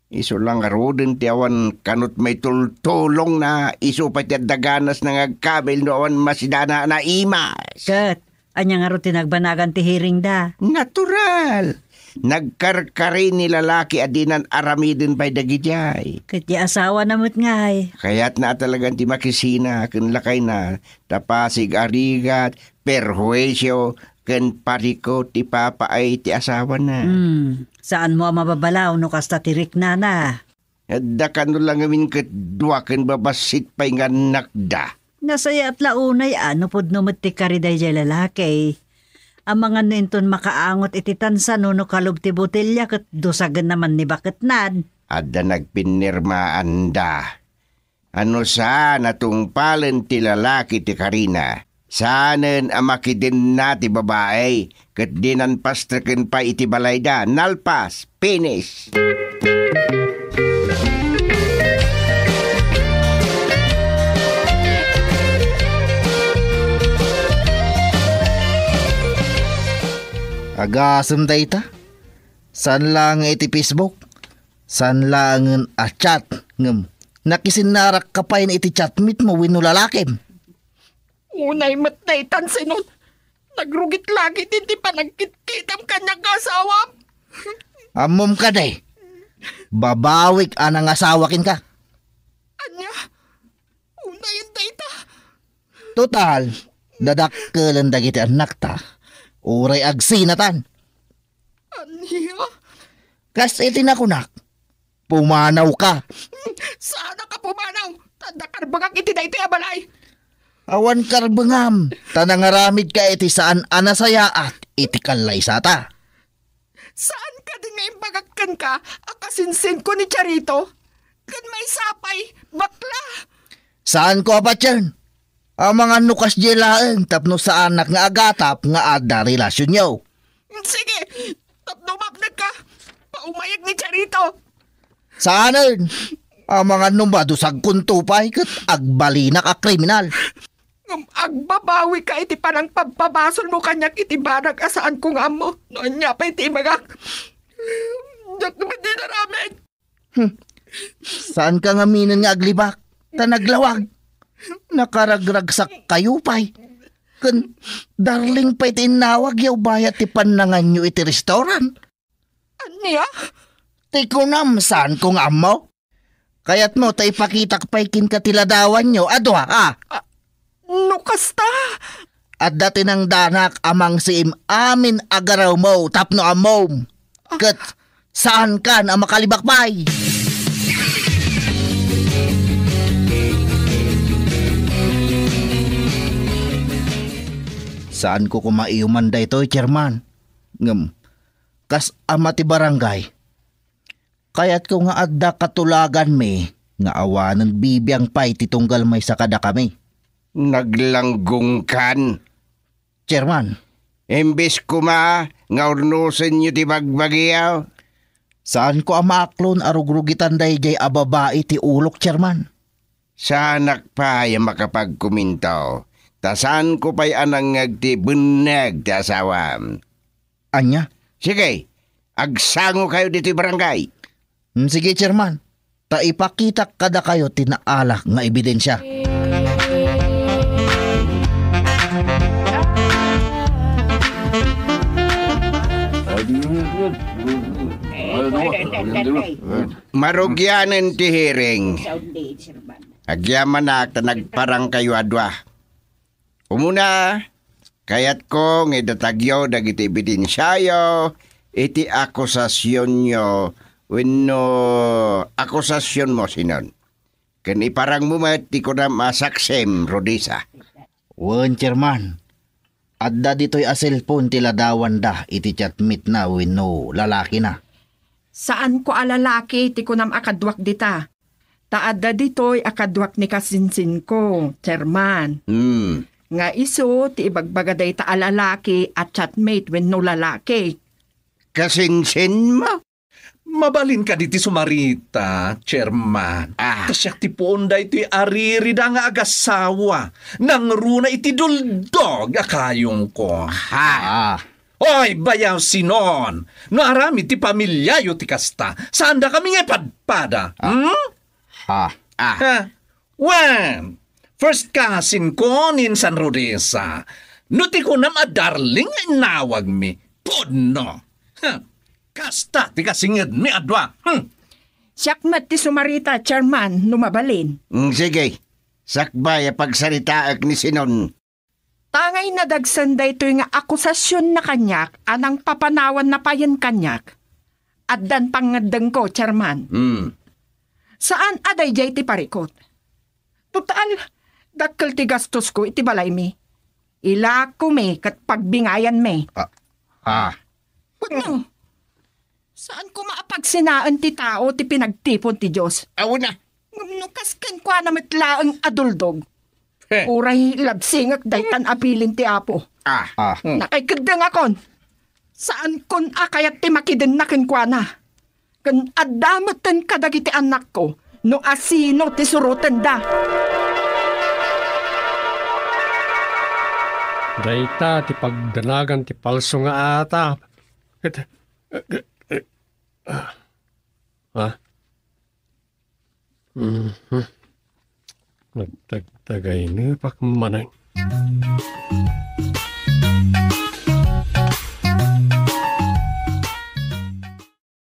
Isu la ngaruden ti awan kanot maitultulongna, isu pay ti adda ganasna nga agkabil no awan masidana a naimas. Ket, ania ngarud ti nagbanagan ti hearingda? Natural. Nagkarkari ni lalaki a dinan aramiden pay dagidiay. Ket ti asawana met ngay? Kayatna a talagan ti makisina ken lakayna, ta pasig a rigat, perhuisio, ken parikut ti papaay ti asawana. Hmm, saanmo a mababalaw no kasta ti riknana. Adda kano la ngamin ket dua ken babassit pay nga annakda. Nasayaat la unay a no pudno met ti kari daydiay lalaki. Amangan no inton makaangot iti tansa no kalub ti botelia ket dusagenna man ni baketnan. Adda nagpinnirmaanda. A no saan a tungpalen ti lalaki ti karina, saanen a makidenna ti babai ket dinan pastreken pay iti balayda. Nalpas. Finish. Agasem dayta. Saan laeng iti Facebook. Saan laengen a chat. Ngem, nakisinnarakka pay iti chatmate mo wenno lalakim. Unay met daytan, Sinon. Nagrugit lagi ti, ti panagkitkitam kaniak nga asawam. Ammom kadi, babawik a nangasawa kenka. Ania? Unayen dayta. Total, dadakkelen dagiti annakta. Uray agsinatan. Ania? Kas iti nakunak, pumanawka. Saanka a pumanaw? Ta adda karbengak iti daytoy a balay. Awan karbengam, ta nangaramidka iti saan a nasayaat iti kallaysata. Saan kadi nga imbagak kenka a kasinsinko ni Charito? Ken maysa pay, bakla. Saanko a patien. Amangan no kasdiay laeng tapno saanak nga agatap nga adda relasionyo. Sige, tapno mapnekka, paumayag ni Charito. Saanen? Amangan no madusagkonto pay ket agbalinak a kriminal. Ngem agbabawika iti panangpabpabasolmo kaniak iti banag a saanko nga ammo no ania pay ti imbagak. Diak met inaramid. Hmm. Saanka ngaminen nga aglibak, ta naglawag. Nakaragragsakkayo pay. Ken darling pay ti innawagyo bayat ti pannanganyo iti restaurant. Ania? Ti kunam, saanko nga ammo? Kayatmo ta ipakitak pay kenka ti ladawanyo a dua, a? Ah, no kasta? Adda tinangdanak a mangsiim amin a garewmo tapno ammom. Ket saankan a makalibak pay. Saanko koma iuman daytoy, Chairman. Ngem, kas ama ti barangay, kayatko nga adda katulaganmi nga awanen bibiang pay ti tunggal maysa kadakami. Naglanggongkan. Chairman. Imbes koma nga urnosenyo ti bagbagiyo. Saanko a maaklon a rugrugitan daydiay a babai ti ulok, Chairman. Saanak pay a makapagkomento, ta saanko pay a nangngeg ti benneg ti asawam. Ania? Sige, agsangokayo ditoy barangay. Mm, sige, Chairman. Ta ipakitak kadakayo ti naala nga ebidensia. Marugianen ti hearing. Agyamanak ta nagparangkayo a dua. Umuna, kayatko nga idatagyo dagiti ebidensiayo iti akusasionyo wenno akusasionmo, Sinon. Ken iparangmo met ti kunam a saksim, Rodisa. Wen, Chairman. Adda ditoy a cellphone ti ladawanda iti chatmate-na wenno lalakina. Saanko a lalaki ti kunam a kaduak dita. Ta adda ditoy a kaduak ni kasinsinko, Chairman. Hmm. Nga isu ti ibagbaga dayta a lalaki a chatmate wenno lalaki. Kasinsinmo? Mabalin kadi ti sumarita, Chairman. Ah. Ta siak ti puon daytoy a ririda nga agasawa. Nangruna iti duldog a kayongko. Ha. Ah. Oy, bayaw, Sinon! No aramid ti pamiliayo ti kasta, saandakami nga ipadpada. Ah. Hmm? Ah. Ah. Ha? Wen, first cousin ko nin San Rodesa. No ti kunam a darling nga inawagmi, pudno. Ha? Kasta ti kasingedmi a dua. Hmm. Siak met ti sumarita, Chairman, no mabalin. Mm, sige. Sakbay a pagsaritaek ni Sinon. Tangay nadagsen daytoy nga akusasionna kaniak a nangpapanawanna payen kaniak. Addan pangngeddengko, Chairman. Hmm. Saan a daydiay ti parikut. Total, dakkel ti gastosko iti balaymi. Ilakomi ket pagbingayanmi. Ah. Ah. No, saan koma a pagsinaen ti tao ti pinagtipon ti Dios. Awan na. Ngem no kas kenkuana met laeng a duldog, Heh. uray labsingek daytan a bilin ti Apo. Ah. Ah. Hmm. Nakaikeddengakon. Saankon a kayat ti makidenna kenkuana. Ken adda metten kadagiti annakko no asino ti surotenda. Dayta ti pagdanagan ti palso nga atap. Ket, ah, ah. Mhm. Nagtagtagaynepak manen.